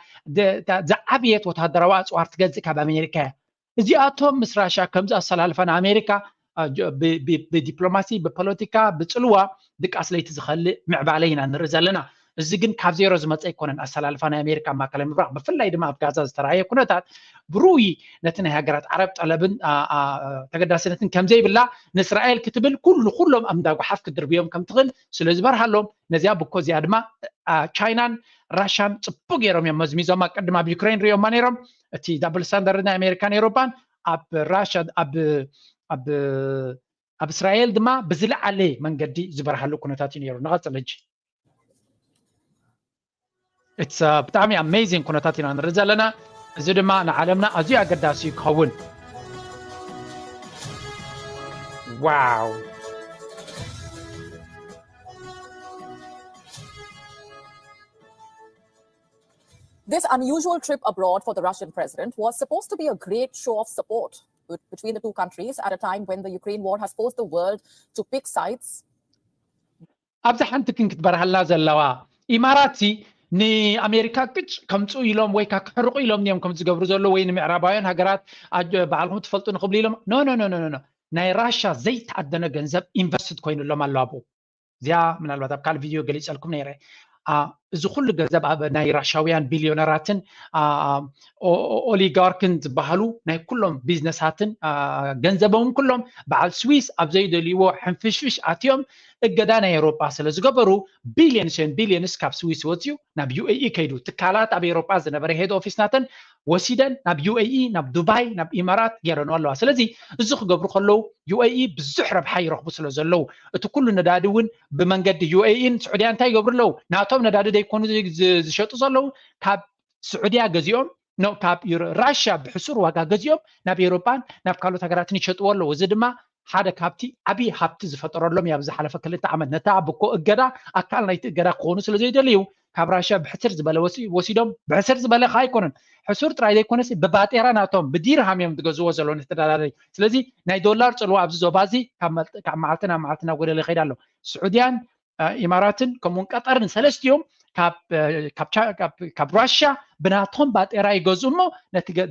እታ ዝዓብየት ወታደራዊ ኣፅዋር ትገዝእ ካብ ኣሜሪካ እያ። እዚኣቶም ምስ ራሻ ከምዚ ኣሰላልፋ ንኣሜሪካ ብዲፕሎማሲ ብፖለቲካ ብፅልዋ ድቃስ ለይቲ ዝኸልእ ምዕባለ ኢና ንርኢ ዘለና። እዚ ግን ካብ ዜሮ ዝመፀ ኣይኮነን። ኣሰላልፋ ናይ ኣሜሪካ ኣብ ማእከላይ ምብራቕ ብፍላይ ድማ ኣብ ጋዛ ዝተረኣየ ኩነታት ብርኡይ ነቲ ናይ ሃገራት ዓረብ ጠለብን ተገዳስነትን ከምዘይብላ ንእስራኤል ክትብል ኩሉ ኩሎም ኣብ እንዳ ጓሓፍ ክትድርብዮም ከም ትኽእል ስለ ዝበርሃሎም ነዚኣ ብኮ እዚኣ ድማ ቻይናን ራሻን ፅቡቅ ገይሮም እዮም መዝሚዞማ። ቅድም ኣብ ዩክሬን ሪኦማ ነይሮም። እቲ ዳብል ስታንዳርድ ናይ ኣሜሪካን ኤውሮፓን ኣብ ራሻ ኣብ ኣብ ኣብ እስራኤል ድማ ብዝለዓለ መንገዲ ዝበርሃሉ ኩነታት እዩ ነይሩ። ንቐፅል ሕጂ። It's ብጣዕሚ ኣሜዚንግ ኩነታት ኢና ንርኢ ዘለና። እዚ ድማ ንዓለምና ኣዝዩ ኣገዳሲ እዩ ክኸውን። ዋው። This unusual trip abroad for the Russian president was supposed to be a great show of support between the two countries at a time when the Ukraine war has forced the world to pick sides. ኣብዚ ሓንቲ ግን ክትበርሃልና ዘለዋ ኢማራት ንኣሜሪካ ቅጭ ከምፅኡ ኢሎም ወይ ከዓ ክሕርቁ ኢሎም እዮም ከም ዝገብሩ ዘሎ ወይ ንምዕራባውያን ሃገራት ባዕልኩም ትፈልጡ ንክብሉ ኢሎም no no no no no ናይ ራሻ ዘይተኣደነ ገንዘብ ኢንቨስትድ ኮይኑሎም ኣሎ ኣብኡ። እዚኣ ምናልባት ኣብ ካልእ ቪድዮ ገሊፀልኩም ነይረ። እዚ ኩሉ ገንዘብ ኣብ ናይ ራሻውያን ቢልዮነራትን ኦሊጋርክን ዝበሃሉ ናይ ኩሎም ቢዝነሳትን ገንዘቦም ኩሎም በዓል ስዊስ ኣብ ዘይደልይዎ ሕንፍሽፍሽ ኣትዮም እገዳ ናይ ኤውሮጳ ስለ ዝገበሩ ቢልዮንስ ን ቢልዮንስ ካብ ስዊስ ወፅዩ ናብ ዩ ኤ ኢ ከይዱ። ትካላት ኣብ ኤውሮጳ ዝነበረ ሄድ ኦፊስ ናተን ወሲደን ናብ ዩ ኤ ኢ፣ ናብ ዱባይ፣ ናብ ኢማራት ገይረንኦ ኣለዋ። ስለዚ እዚ ክገብሩ ከለዉ ዩ ኤ ኢ ብዙሕ ረብሓ ይረኽቡ ስለ ዘለዉ እቲ ኩሉ ነዳዲ እውን ብመንገዲ ዩ ኤ ኢ ን ስዑድያ እንታይ ይገብሩ ኣለዉ? ናቶም ነዳዲ ደይኮኑ ዝሸጡ ዘለዉ ካብ ስዑድያ ገዚኦም ኖ ካብ ራሽያ ብሕሱር ዋጋ ገዚኦም ናብ ኤውሮጳን ናብ ካልኦት ሃገራትን ይሸጥዎ ኣለዉ። እዚ ድማ ሓደ ካብቲ ዓብዪ ሃብቲ ዝፈጠረሎም እዩ። ኣብ ዝሓለፈ ክልተ ዓመት ነታ ብኮ እገዳ ኣካል ናይቲ እገዳ ክኾኑ ስለ ዘይደልዩ ካብ ራሽያ ብሕስር ዝበለ ወሲዶም ብሕስር ዝበለ ከዓ ኣይኮነን ሕሱር ጥራይ ዘይኮነስ ብባጤራ ናቶም ብዲርሃም እዮም ዝገዝዎ ዘለዉ ነቲ ተዳዳዳይ። ስለዚ ናይ ዶላር ፅልዋ ኣብዚ ዞባ እዚ ካብ መዓልቲ ናብ መዓልቲ ናብ ጎደለ ይኸይድ ኣሎ። ስዑድያን ኢማራትን ከምኡውን ቀጠርን ሰለስቲኦም ካብ ራሽያ ብናቶም ባጤራ ይገዝኡ እሞ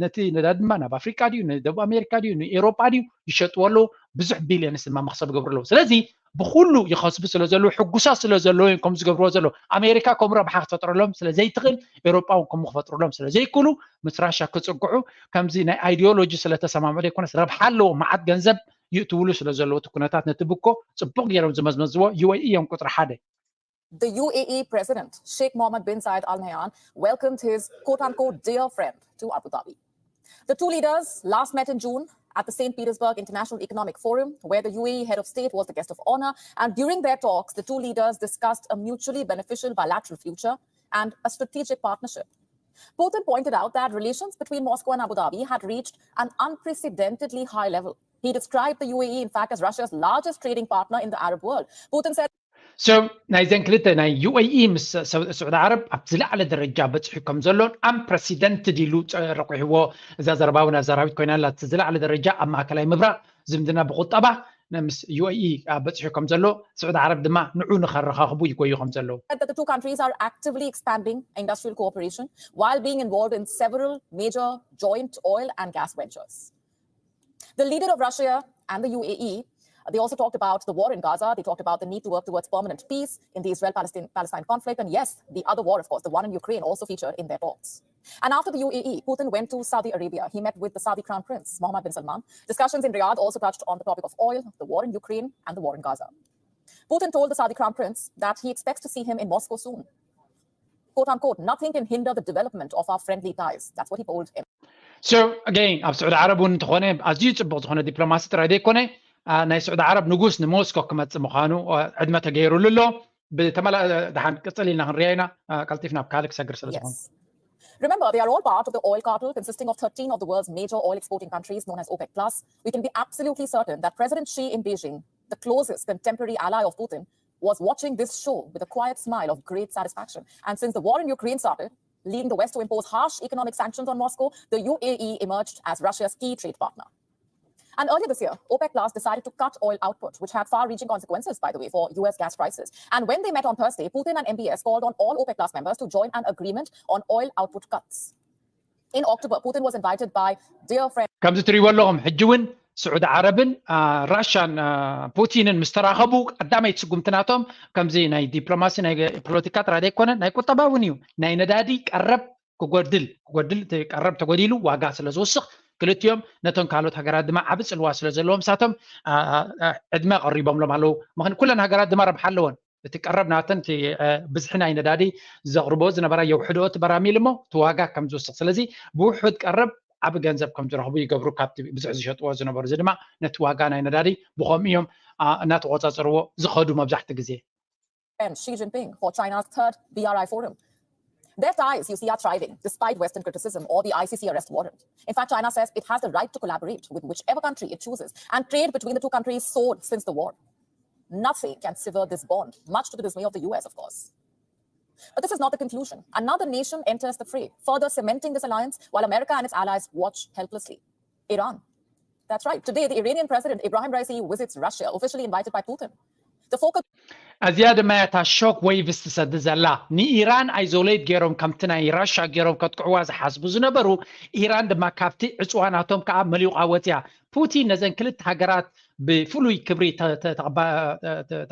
ነቲ ነዳዲ ድማ ናብ ኣፍሪቃ ድዩ ንደቡብ ኣሜሪካ ድዩ ንኤውሮጳ ድዩ ይሸጥዎ ኣለዉ። ብዙሕ ቢልዮንስ ድማ መክሰብ ይገብሩ ኣለዉ። ስለዚ ብኩሉ ይኸስቡ ስለ ዘለዉ ሕጉሳት ስለ ዘለዉ እዮም ከም ዝገብርዎ ዘለዉ። ኣሜሪካ ከምኡ ረብሓ ክትፈጥረሎም ስለ ዘይትኽእል ኤውሮጳ እውን ከምኡ ክፈጥሩሎም ስለ ዘይክእሉ ምስ ራሽያ ክፅግዑ ከምዚ ናይ ኣይዲዮሎጂ ስለተሰማምዑ ዘይኮነስ ረብሓ ኣለዎ። መዓት ገንዘብ ይእትውሉ ስለ ዘለዉ እቲ ኩነታት ነቲ ብኮ ፅቡቅ ገይሮም ዝመዝመዝዎ ዩ ኤ ኢ እዮም ቁፅሪ ሓደ። The U A E President Sheikh Mohammed bin Zayed Al Nahyan welcomed his quote unquote dear friend to Abu Dhabi. The two leaders last met in June at the Saint Petersburg International Economic Forum, where the U A E head of state was the guest of honor. And during their talks, the two leaders discussed a mutually beneficial bilateral future and a strategic partnership. Putin pointed out that relations between Moscow and Abu Dhabi had reached an unprecedentedly high level. He described the U A E, in fact, as Russia's largest trading partner in the Arab world. Putin said So ናይዘን ክልተ ናይ ዩ ኤ ኢ ምስ ሰዑዲ ዓረብ ኣብቲ ዝለዓለ ደረጃ በፂሑ ከም ዘሎን ኣምፕረሲደንትድ ኢሉ ረቑሕዎ። እዛ ዘረባ እውን ኣዛራቢት ኮይና ኣላ። እቲ ዝለዓለ ደረጃ ኣብ ማእከላይ ምብራቕ ዝምድና ብቁጠባ ምስ ዩ ኤ ኢ በፂሑ ከም ዘሎ፣ ስዑዲ ዓረብ ድማ ንዑ ንኸረኻኽቡ ይጎዩ ከም ዘለዉ። The two countries are actively expanding industrial cooperation while being involved in several major joint oil and gas ventures. The leader of Russia and the U A E, they also talked about the war in Gaza. They talked about the need to work towards permanent peace in the Israel-Palestine Palestine conflict. And yes, the other war, of course, the one in Ukraine, also featured in their talks. And after the U A E, Putin went to Saudi Arabia. He met with the Saudi Crown Prince, Mohammed bin Salman. Discussions in Riyadh also touched on the topic of oil, the war in Ukraine, and the war in Gaza. Putin told the Saudi Crown Prince that he expects to see him in Moscow soon. Quote unquote, nothing can hinder the development of our friendly ties. That's what he told him. So again ኣብ ስዑዲ ዓረብ እውን እንተኾነ ኣዝዩ ፅቡቕ ዝኾነ ዲፕሎማሲ ጥራይ ዘይኮነ፣ ናይ ስዑዲ ዓረብ ንጉስ ንሞስኮ ክመፅእ ምዃኑ ዕድመ ተገይሩሉ ኣሎ። ብተመላ ድሓን ቅፅል ኢልና ክንሪኣ ኢና። ቀልጢፍና ኣብ ካልእ ክሰግር ስለ ዝኾነ Remember, they are all part of the oil cartel consisting of thirteen of the world's major oil exporting countries known as OPEC Plus. We can be absolutely certain that President Xi in Beijing, the closest contemporary ally of Putin, was watching this show with a quiet smile of great satisfaction. And since the war in Ukraine started, leading the West to impose harsh economic sanctions on Moscow, the U A E emerged as Russia's key trade partner. And earlier this year, OPEC Plus decided to cut oil output, which had far reaching consequences, by the way, for U S gas prices. And when they met on Thursday, Putin and M B S called on all OPEC Plus members to join an agreement on oil output cuts. In October, Putin was invited by dear friend. ከምዚ ትሪእዎ ኣለኹም ሕጂ እውን ስዑዲ ዓረብን ራሻን ፑቲንን ምስ ተራኸቡ ቀዳመይቲ ስጉምቲ ናቶም ከምዚ ናይ ዲፕሎማሲ ናይ ፖለቲካ ጥራይ ዘይኮነ ናይ ቁጠባ እውን እዩ። ናይ ነዳዲ ቀረብ ክጎድል ክጎድል ቀረብ ተጎዲሉ ዋጋ ስለ ዝውስኽ ክልቲኦም ነቶም ካልኦት ሃገራት ድማ ዓቢ ጽልዋ ስለ ዘለዎም ሳቶም ዕድመ ቀሪቦምሎም ኣለዉ። ምኽን ኩለን ሃገራት ድማ ረብሓ ኣለዎን። እቲ ቀረብ ናተን ብዝሒ ናይ ነዳዲ ዘቕርቦ ዝነበራ የውሕዶ እቲ በራሚል እሞ እቲ ዋጋ ከም ዝውስኽ ስለዚ ብውሑድ ቀረብ ዓቢ ገንዘብ ከም ዝረኽቡ ይገብሩ። ካብቲ ብዙሕ ዝሸጥዎ ዝነበሩ እዚ ድማ ነቲ ዋጋ ናይ ነዳዲ ብኸምኡ እዮም እናተቆጻጸርዎ ዝኸዱ መብዛሕቲ ግዜ። Xi Jinping for China's third B R I forum. Their ties, you see, are thriving despite Western criticism or the I C C arrest warrant. In fact, China says it has the right to collaborate with whichever country it chooses, and trade between the two countries soared since the war. Nothing can sever this bond, much to the dismay of the U S, of course. But this is not the conclusion. Another nation enters the fray, further cementing this alliance while America and its allies watch helplessly. Iran. That's right. Today, the Iranian President Ibrahim Raisi visits Russia, officially invited by Putin. The focal እዚኣ ድማ እታ ሾክ ዌቭስ ትሰዲ ዘላ ንኢራን ኣይዞሌት ገይሮም ከምቲ ናይ ራሻ ገይሮም ከጥቅዕዋ ዝሓስቡ ዝነበሩ ኢራን ድማ ካብቲ ዕፅዋናቶም ከዓ መሊቋ ወፅያ። ፑቲን ነዘን ክልተ ሃገራት ብፍሉይ ክብሪ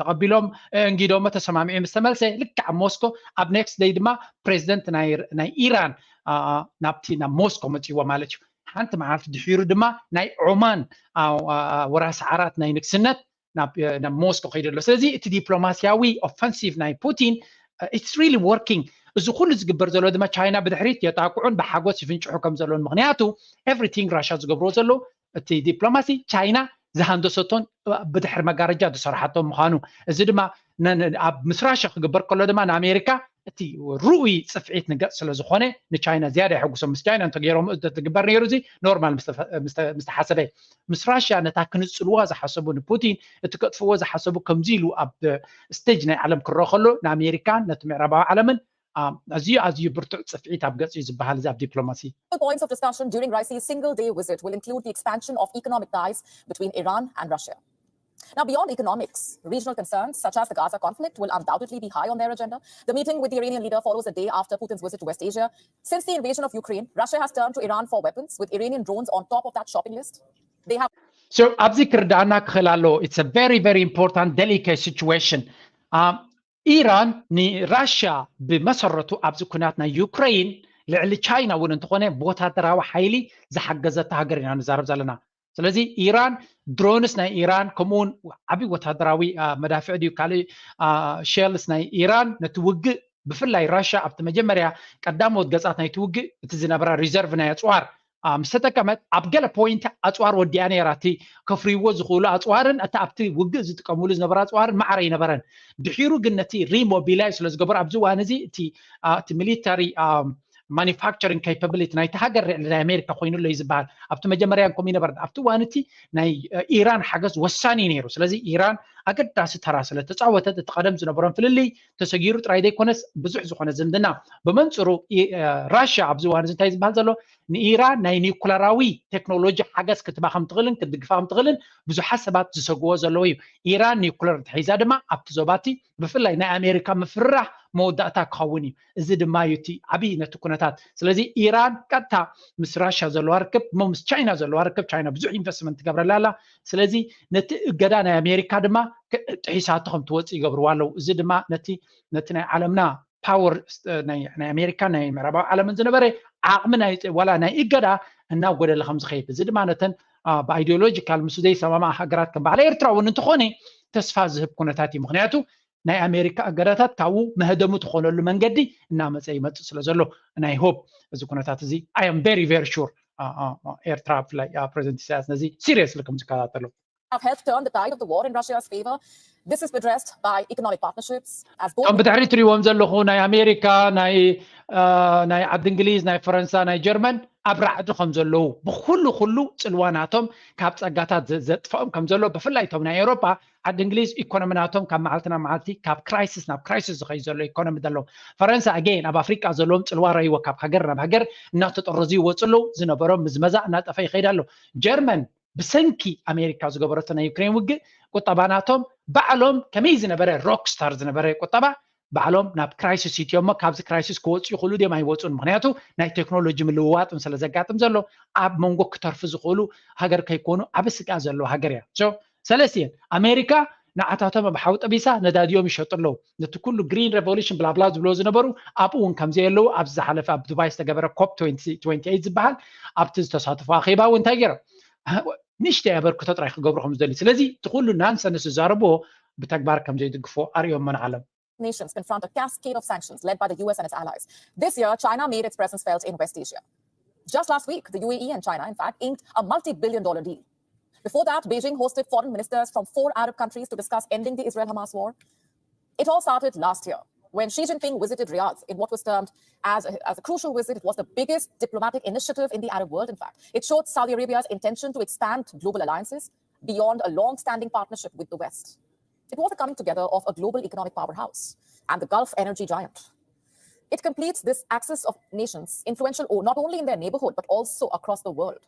ተቐቢሎም እንጊዶሞ ተሰማሚዑ ምስ ተመልሰ ልክዕ ኣብ ሞስኮ ኣብ ኔክስት ደይ ድማ ፕሬዚደንት ናይ ኢራን ናብቲ ናብ ሞስኮ መፅዎ ማለት እዩ። ሓንቲ መዓልቲ ድሒሩ ድማ ናይ ዖማን ወራሲ ዓራት ናይ ንግስነት ናብ ሞስኮ ከይዱ ኣሎ። ስለዚ እቲ ዲፕሎማሲያዊ ኦፈንሲቭ ናይ ፑቲን it's really working። እዚ ኩሉ ዝግበር ዘሎ ድማ ቻይና ብድሕሪት የጣቅዑን ብሓጎስ ይፍንጭሑ ከም ዘለውን ምክንያቱ everything ራሻ ዝገብርዎ ዘለዉ እቲ ዲፕሎማሲ ቻይና ዝሃንደሰቶን ብድሕሪ መጋረጃ ዝሰርሓቶ ምዃኑ እዚ ድማ ኣብ ምስ ራሻ ክግበር ከሎ ድማ ንኣሜሪካ እቲ ርኡይ ፅፍዒት ንገፅ ስለ ዝኾነ ንቻይና ዝያዳ የሐጉሶም። ምስ ቻይና እንተገይሮም ትግበር ነይሩ እዚ ኖርማል ምስተሓሰበ ምስ ራሽያ ነታ ክንፅልዋ ዝሓሰቡ ንፑቲን እቲ ከጥፍዎ ዝሓሰቡ ከምዚ ኢሉ ኣብ ስቴጅ ናይ ዓለም ክረአ ከሎ ንኣሜሪካን ነቲ ምዕራባዊ ዓለምን ኣዝዩ ኣዝዩ ብርቱዕ ፅፍዒት ኣብ ገፅ እዩ ዝበሃል እዚ ኣብ ዲፕሎማሲ። Points of discussion during Raisi's single day visit will include the expansion of economic ties between Iran and Russia. Now, beyond economics, regional concerns such as the Gaza conflict will undoubtedly be high on their agenda. The meeting with the Iranian leader follows a day after Putin's visit to West Asia. Since the invasion of Ukraine, Russia has turned to Iran for weapons, with Iranian drones on top of that shopping list. They have So ኣብዚ ክርዳኣና ክኽእል ኣለዎ it's a very very important delicate situation. ኢራን ንራሽያ ብመሰረቱ ኣብዚ ኩናት ናይ ዩክሬን ልዕሊ ቻይና እውን እንተኾነ ብወታደራዊ ሓይሊ ዝሓገዘታ ሃገር ኢና ንዛረብ ዘለና። ስለዚ ኢራን ድሮንስ ናይ ኢራን ከምኡውን ዓብዪ ወታደራዊ መዳፍዕ ድዩ ካልእ ሼልስ ናይ ኢራን ነቲ ውግእ ብፍላይ ራሽያ ኣብቲ መጀመርያ ቀዳሞት ገጻት ናይቲ ውግእ እቲ ዝነበራ ሪዘርቭ ናይ ኣፅዋር ምስ ተጠቀመት ኣብ ገለ ፖይንት ኣፅዋር ወዲኣ ነይራ። እቲ ከፍርይዎ ዝኽእሉ ኣፅዋርን እቲ ኣብቲ ውግእ ዝጥቀምሉ ዝነበሩ ኣፅዋርን ማዕረ ኣይነበረን። ድሒሩ ግን ነቲ ሪሞቢላይ ስለ ዝገበሩ ኣብዚ እዋን እዚ እቲ እቲ ሚሊተሪ ማኒፋክቸሪንግ ካፓብሊቲ ናይቲ ሃገር ልዕሊ ናይ ኣሜሪካ ኮይኑ ኣሎ እዩ ዝበሃል። ኣብቲ መጀመርያ ከምኡ ይነበረ። ኣብቲ እዋን እቲ ናይ ኢራን ሓገዝ ወሳኒ እዩ ነይሩ። ስለዚ ኢራን ኣገዳሲ ተራ ስለተፃወተት እቲ ቀደም ዝነበሮም ፍልልይ ተሰጊሩ ጥራይ ዘይኮነስ ብዙሕ ዝኾነ ዝምድና። ብመንፅሩ ራሽያ ኣብዚ እዋን እዚ እንታይ ዝበሃል ዘሎ ንኢራን ናይ ኒኩለራዊ ቴክኖሎጂ ሓገዝ ክትባ ከም ትኽእልን ክትድግፋ ከም ትኽእልን ብዙሓት ሰባት ዝሰግዎ ዘለዎ እዩ። ኢራን ኒኩለር ተሒዛ ድማ ኣብቲ ዞባቲ ብፍላይ ናይ ኣሜሪካ ምፍርራሕ መወዳእታ ክኸውን እዩ። እዚ ድማ እዩ እቲ ዓብዪ ነቲ ኩነታት። ስለዚ ኢራን ቀጥታ ምስ ራሽያ ዘለዋ ርክብ እሞ ምስ ቻይና ዘለዋ ርክብ፣ ቻይና ብዙሕ ኢንቨስትመንት ትገብረላ ኣላ። ስለዚ ነቲ እገዳ ናይ ኣሜሪካ ድማ ጥሒሳቶ ከም ትወፅእ ይገብርዋ ኣለዉ። እዚ ድማ ነቲ ነቲ ናይ ዓለምና ፓወር ናይ ኣሜሪካ ናይ ምዕራባዊ ዓለምን ዝነበረ ዓቕሚ ዋላ ናይ እገዳ እናጎደለ ከም ዝኸይድ፣ እዚ ድማ ነተን ብኣይዲዮሎጂካል ምስ ዘይሰማማ ሃገራት ከም በዓል ኤርትራ እውን እንተኾነ ተስፋ ዝህብ ኩነታት እዩ። ምክንያቱ ናይ ኣሜሪካ እገዳታት ካብኡ መህደሙ ትኾነሉ መንገዲ እናመፀ ይመፅእ ስለ ዘሎ ናይ ሆፕ እዚ ኩነታት እዚ I am very very sure ኤርትራ ብፍላይ ፕሬዚደንት ኢሳያስ ነዚ ሲሪየስሊ ከም ዝከታተሎ have helped turn the tide of the war in Russia's favor. This is addressed by economic partnerships as both ከም ብድሕሪ ትሪዎም ዘለኹ ናይ ኣሜሪካ ናይ ናይ ዓዲ እንግሊዝ ናይ ፈረንሳ ናይ ጀርመን ኣብ ራዕዲ ከም ዘለዉ ብኩሉ ኩሉ ጽልዋ ናቶም ካብ ጸጋታት ዘጥፍኦም ከም ዘሎ ብፍላይ ቶም ናይ ኤውሮጳ ዓዲ እንግሊዝ ኢኮኖሚ ናቶም ካብ መዓልቲ ናብ መዓልቲ ካብ ክራይሲስ ናብ ክራይሲስ ዝኸይ ዘሎ ኢኮኖሚ ዘለዎም ፈረንሳ ኣገይን ኣብ ኣፍሪቃ ዘለዎም ጽልዋ ረይዎ ካብ ሃገር ናብ ሃገር እናተጠረዙ ይወፁ ኣለዉ ዝነበሮም ምዝመዛ እናጠፈ ይኸይድ ኣሎ ጀርመን ብሰንኪ ኣሜሪካ ዝገበረቶ ናይ ዩክሬን ውግእ ቁጠባ ናቶም ባዕሎም ከመይ ዝነበረ ሮክስታር ዝነበረ ቁጠባ ባዕሎም ናብ ክራይሲስ ይትዮ እሞ ካብዚ ክራይሲስ ክወፁ ይኽእሉ ድዮም ኣይወፁን ምክንያቱ ናይ ቴክኖሎጂ ምልውዋጥም ስለ ዘጋጥም ዘሎ ኣብ መንጎ ክተርፉ ዝኽእሉ ሃገር ከይኮኑ ዓብ ስጋ ዘለዎ ሃገር እያ ሰለስቲየን ኣሜሪካ ንዓታቶም ኣብ ሓዊ ጠቢሳ ነዳዲዮም ይሸጡ ኣለዉ ነቲ ኩሉ ግሪን ሬቮሉሽን ብላብላ ዝብሎ ዝነበሩ ኣብኡ እውን ከምዘየለዉ ኣብዚ ዝሓለፈ ኣብ ዱባይ ዝተገበረ ኮፕ ዝበሃል ኣብቲ ዝተሳተፉ ኣኼባ እውን እንታይ ገይሮም ንእሽተይ ኣበርክቶ ጥራይ ክገብሩ ከም ዝደሊ ስለዚ እቲ ኩሉ ናንሰንስ ዝዛረብዎ ብተግባር ከም ዘይድግፎ ኣርእዮሞ ንዓለም nations confront a cascade of sanctions led by the U S and its allies. This year, China made its presence felt in West Asia. Just last week, the U A E and China, in fact, inked a multi billion dollar deal. Before that, Beijing hosted foreign ministers from four Arab countries to discuss ending the Israel Hamas war. It all started last year when Xi Jinping visited Riyadh in what was termed as a, as a crucial visit. It was the biggest diplomatic initiative in the Arab world, in fact. It showed Saudi Arabia's intention to expand global alliances beyond a long standing partnership with the West. It was the coming together of a global economic powerhouse and the Gulf energy giant. It completes this axis of nations influential not only in their neighborhood but also across the world.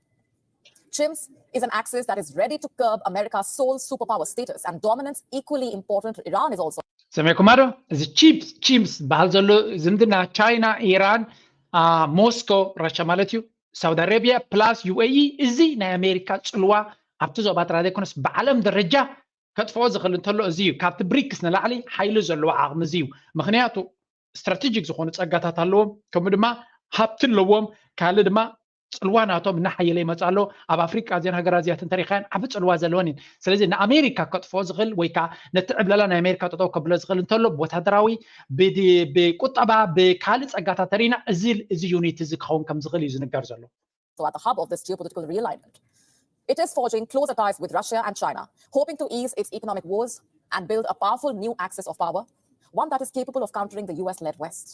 CHIMS is an axis that is ready to curb America's sole superpower status and dominance. Equally important, Iran is also. ሰሜኩም ዶ እዚ ቺፕስ ቺምስ ዝበሃል ዘሎ ዝምድና ቻይና ኢራን ሞስኮ ራሻ ማለት እዩ ሳውዲ ኣረቢያ ፕላስ ዩ ኤ ኢ እዚ ናይ ኣሜሪካ ፅልዋ ኣብቲ ዞባ ጥራይ ዘይኮነስ ብዓለም ደረጃ ከጥፍኦ ዝኽእል እንተሎ እዚ እዩ ካብቲ ብሪክስ ንላዕሊ ሓይሊ ዘለዎ ዓቕሚ እዚ እዩ ምክንያቱ ስትራቴጂክ ዝኾኑ ፀጋታት ኣለዎም ከምኡ ድማ ሃብቲ ኣለዎም ካልእ ድማ ፅልዋ ናቶም እናሓየለ ይመፅእ ኣሎ ኣብ ኣፍሪቃ እዚን ሃገራት እዚኣትን ተሪኻያን ዓቢ ፅልዋ ዘለወን እየን ስለዚ ንኣሜሪካ ከጥፍኦ ዝኽእል ወይ ከዓ ነቲ ዕብለላ ናይ ኣሜሪካ ጠጠው ከብሎ ዝኽእል እንተሎ ብወታደራዊ ብቁጠባ ብካልእ ፀጋታት ተሪና እዚ እዚ ዩኒት እዚ ክኸውን ከም ዝኽእል እዩ ዝንገር ዘሎ So at the hub of this geopolitical realignment, it is forging closer ties with Russia and China, hoping to ease its economic woes and build a powerful new axis of power, one that is capable of countering the U S led West.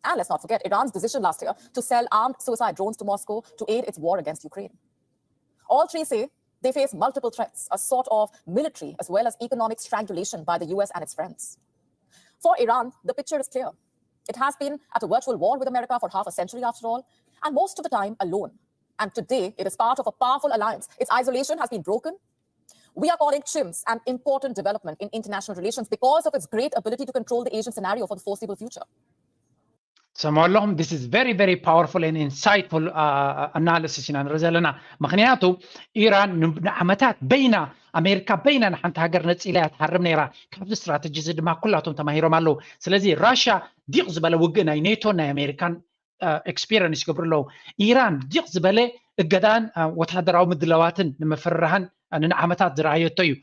And let's not forget Iran's decision last year to sell armed suicide drones to Moscow to aid its war against Ukraine. All three say they face multiple threats, a sort of military as well as economic strangulation by the U S and its friends. For Iran, the picture is clear. It has been at a virtual war with America for half a century, after all, and most of the time alone. And today, it is part of a powerful alliance. Its isolation has been broken. We are calling CHIMS an important development in international relations because of its great ability to control the Asian scenario for the foreseeable future. ሰምዖ ኣለኹም this is very very powerful and insightful analysis ኢና ንርኢ ዘለና ምክንያቱ ኢራን ንዓመታት በይና ኣሜሪካ በይና ንሓንቲ ሃገር ነፂላ እያ ትሃርም ነይራ ካብዚ ስትራተጂ እዚ ድማ ኩላቶም ተማሂሮም ኣለዉ ስለዚ ራሽያ ዲቕ ዝበለ ውግእ ናይ ኔቶን ናይ ኣሜሪካን ኤክስፒሪንስ ይገብሩ ኣለዉ ኢራን ዲቕ ዝበለ እገዳን ወታደራዊ ምድለዋትን ንምፍርራህን ንዓመታት ዝረኣየቶ እዩ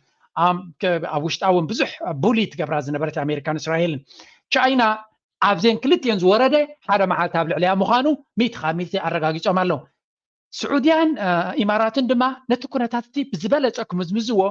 ኣብ ውሽጣ እውን ብዙሕ ቡሊ ትገብራ ዝነበረት ኣሜሪካን እስራኤልን ቻይና ኣብዘን ክልቲኤን ዝወረደ ሓደ መዓልቲ ኣብ ልዕሊያ ምዃኑ ሚእቲ ካብ ሚእቲ ኣረጋጊጾም ኣለዉ ስዑድያን ኢማራትን ድማ ነቲ ኩነታት እቲ ብዝበለፀ ክምዝምዝዎ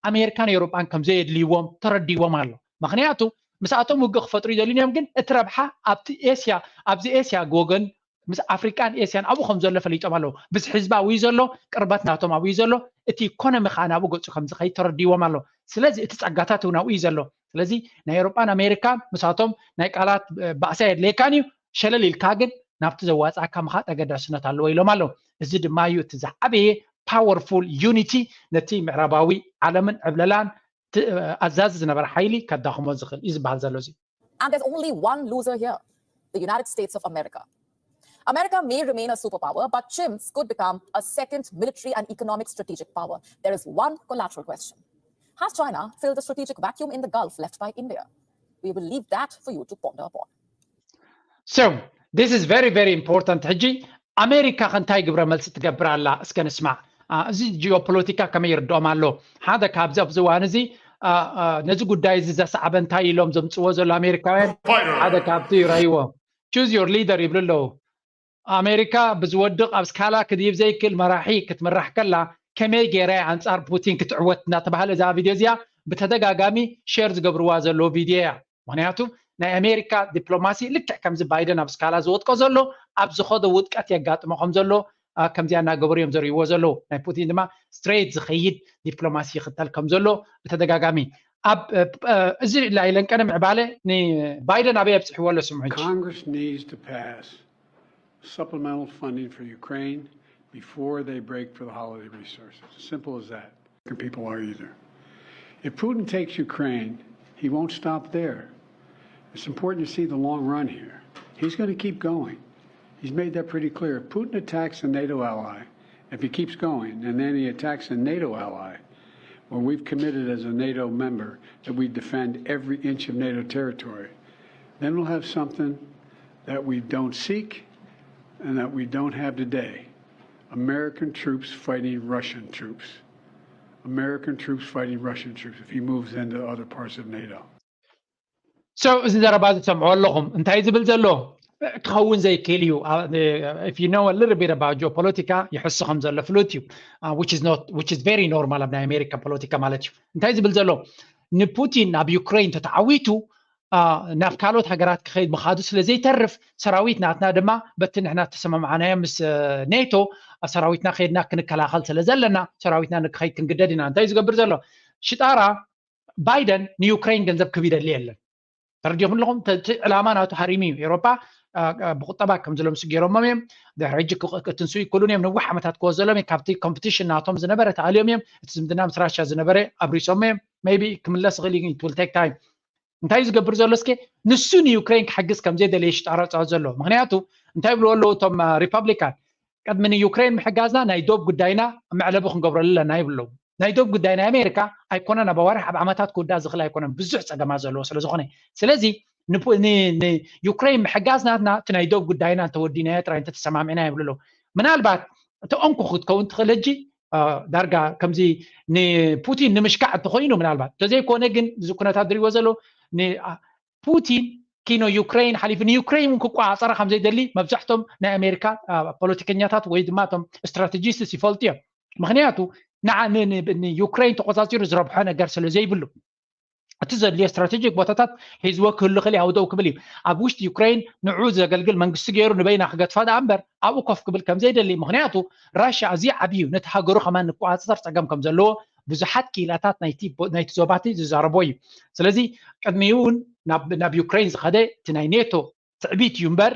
ኣሜሪካን ኤውሮጳን ከም ዘየድልይዎም ተረዲዎም ኣሎ ምክንያቱ ምስኣቶም ውግእ ክፈጥሩ ይደልዩን እዮም ግን እቲ ረብሓ ኣብቲ ኤስያ ኣብዚ ኤስያ ወገን ምስ ኣፍሪቃን ኤስያን ኣብኡ ከም ዘሎ ፈሊጦም ኣለዉ። ብዝሒ ህዝቢ ኣብኡ እዩ ዘሎ፣ ቅርበት ናቶም ኣብኡ እዩ ዘሎ፣ እቲ ኢኮኖሚ ከዓ ናብኡ ገፁ ከም ዝኸይድ ተረዲዎም ኣሎ። ስለዚ እቲ ጸጋታት እውን ኣብኡ እዩ ዘሎ። ስለዚ ናይ ኤውሮጳን ኣሜሪካን ምሳቶም ናይ ቃላት ባእሲ ኣየድለየካን እዩ፣ ሸለል ኢልካ ግን ናብቲ ዘዋፅኣካ ምኻድ ተገዳስነት ኣለዎ ኢሎም ኣለዉ። እዚ ድማ እዩ እቲ ዝዓበየ ፓወርፉል ዩኒቲ ነቲ ምዕራባዊ ዓለምን ዕብለላን ኣዛዚ ዝነበረ ሓይሊ ከዳኽሞ ዝኽእል እዩ ዝበሃል ዘሎ እዚ። And there's only one loser here, the United States of America. America may remain a superpower, but chimps could become a second military and economic strategic power. There is one collateral question. Has China filled the strategic vacuum in the Gulf left by India? We will leave that for you to ponder upon. So, this is very, very important. ሕጂ ኣሜሪካ ከ እንታይ ግብረ መልሲ ትገብር ኣላ? እስከ ንስማዕ። እዚ ጂኦፖለቲካ ከመይ ይርድኦም ኣሎ? ሓደ ካብዚ ኣብዚ እዋን እዚ ነዚ ጉዳይ እዚ ዘሰዓበ እንታይ ኢሎም ዘምፅዎ ዘሎ ኣሜሪካውያን ሓደ ካብቲ ይረይዎ choose your leader ይብሉ ኣለዉ። ኣሜሪካ ብዝወድቕ ኣብ ስካላ ክድይብ ዘይክእል መራሒ ክትምራሕ ከላ ከመይ ገይራ ኣንፃር ፑቲን ክትዕወት እናተባሃለ እዛ ቪድዮ እዚኣ ብተደጋጋሚ ሸር ዝገብርዋ ዘለዉ ቪድዮ እያ። ምክንያቱ ናይ ኣሜሪካ ዲፕሎማሲ ልክዕ ከምዚ ባይደን ኣብ ስካላ ዝወድቆ ዘሎ ኣብ ዝኸዶ ውድቀት የጋጥሞ ከም ዘሎ ከምዚኣ እናገበሩ እዮም ዘርእይዎ ዘለዉ። ናይ ፑቲን ድማ ስትሬት ዝኸይድ ዲፕሎማሲ ይኽተል ከም ዘሎ ብተደጋጋሚ ኣብ እዚ ላይለን ቀነ ምዕባለ ንባይደን ኣበይ ኣብፅሕዎ ኣሎ ስምዑ። Congress needs to pass supplemental funding for Ukraine before they break for the holiday resources. As simple as that. American people are either. If Putin takes Ukraine, he won't stop there. It's important to see the long run here. He's going to keep going. He's made that pretty clear. If Putin attacks a NATO ally, if he keeps going, and then he attacks a NATO ally, where we've committed as a NATO member that we defend every inch of NATO territory, then we'll have something that we don't seek and that we don't have today. American troops fighting Russian troops. American troops fighting Russian troops if he moves into other parts of NATO. So እዚ ዘረባ ዝሰምዖ ኣለኹም እንታይ ዝብል ዘሎ ክኸውን ዘይክእል እዩ። If you know a little bit about geopolitica ይሕሱ ከም ዘሎ ፍሉጥ እዩ። Which is not which is very normal ኣብ ናይ ኣሜሪካ ፖለቲካ ማለት እዩ። እንታይ ዝብል ዘሎ ንፑቲን ናብ ዩክሬን ተተዓዊቱ ናብ ካልኦት ሃገራት ክኸይድ ምኻዱ ስለ ዘይተርፍ ሰራዊት ናትና ድማ በቲ ንሕና ተሰማምዓናዮ ምስ ኔቶ ሰራዊትና ከይድና ክንከላኸል ስለ ዘለና ሰራዊትና ንክኸይድ ክንግደድ ኢና። እንታይ ዝገብር ዘሎ ሽጣራ ባይደን ንዩክሬን ገንዘብ ክብ ይደሊ የለን። ተረዲኹም ኣለኹም። እቲ ዕላማ ናቱ ሃሪሙ እዩ። ኤውሮጳ ብቁጠባ ከም ዝለምሱ ገይሮሞም እዮም። ድሕሪ ሕጂ ክትንሱ ይክእሉን እዮም። ነዊሕ ዓመታት ክወዘሎም እዩ። ካብቲ ኮምፒቲሽን ናቶም ዝነበረ ተኣልዮም እዮም። እቲ ዝምድና ምስ ራሽያ ዝነበረ ኣብሪሶሞ እዮም። maybe ክምለስ ይኽእል እዩ። It will take time። እንታይ እዩ ዝገብር ዘሎ እስከ ንሱ ንዩክሬን ክሕግዝ ከም ዘይደለየ ሽጣራ ፃወት ዘሎ። ምክንያቱ እንታይ ይብልዎ ኣለዉ እቶም ሪፐብሊካን ቅድሚ ንዩክሬን ምሕጋዝና ናይ ዶብ ጉዳይና መዕለቢ ክንገብረሉ ኣለና ይብሉ ኣለዉ። ናይ ዶብ ጉዳይ ናይ ኣሜሪካ ኣይኮነን ኣብ ኣዋርሕ ኣብ ዓመታት ክውዳእ ዝኽእል ኣይኮነን ብዙሕ ፀገማት ዘለዎ ስለ ዝኾነ ስለዚ ንዩክሬን ምሕጋዝ ናትና እቲ ናይ ዶብ ጉዳይና እንተወዲናዮ ጥራይ እንተተሰማሚዕና ይብሉ ኣለዉ። ምናልባት እቲ እንኩ ክትከውን ትኽእል ሕጂ ዳርጋ ከምዚ ንፑቲን ንምሽካዕ እንተኮይኑ ምናልባት እንተዘይኮነ ግን እዚ ኩነታት ዝሪዎ ዘሎ ፑቲን ኪኖ ዩክሬን ሓሊፉ ንዩክሬን እውን ክቆፃፀራ ከም ዘይደሊ መብዛሕቶም ናይ ኣሜሪካ ፖለቲከኛታት ወይ ድማ እቶም ስትራቴጂስትስ ይፈልጡ እዮም። ምክንያቱ ንዩክሬን ተቆፃፂሩ ዝረብሖ ነገር ስለ ዘይብሉ እቲ ዘድልዮ ስትራቴጂክ ቦታታት ሒዝዎ ክህሉ ክእል ኣብ ደው ክብል እዩ። ኣብ ውሽጢ ዩክሬን ንዑ ዘገልግል መንግስቲ ገይሩ ንበይና ክገድፋ ደኣ እምበር ኣብኡ ኮፍ ክብል ከም ዘይደሊ። ምክንያቱ ራሽያ ኣዝዩ ዓብዩ ነቲ ሃገሩ ከማን ንቆፃፀር ፀገም ከም ዘለዎ ብዙሓት ክኢላታት ናይቲ ዞባቲ ዝዛረቦ እዩ። ስለዚ ቅድሚኡ እውን ናብ ዩክሬን ዝኸደ እቲ ናይ ኔቶ ትዕቢት እዩ እምበር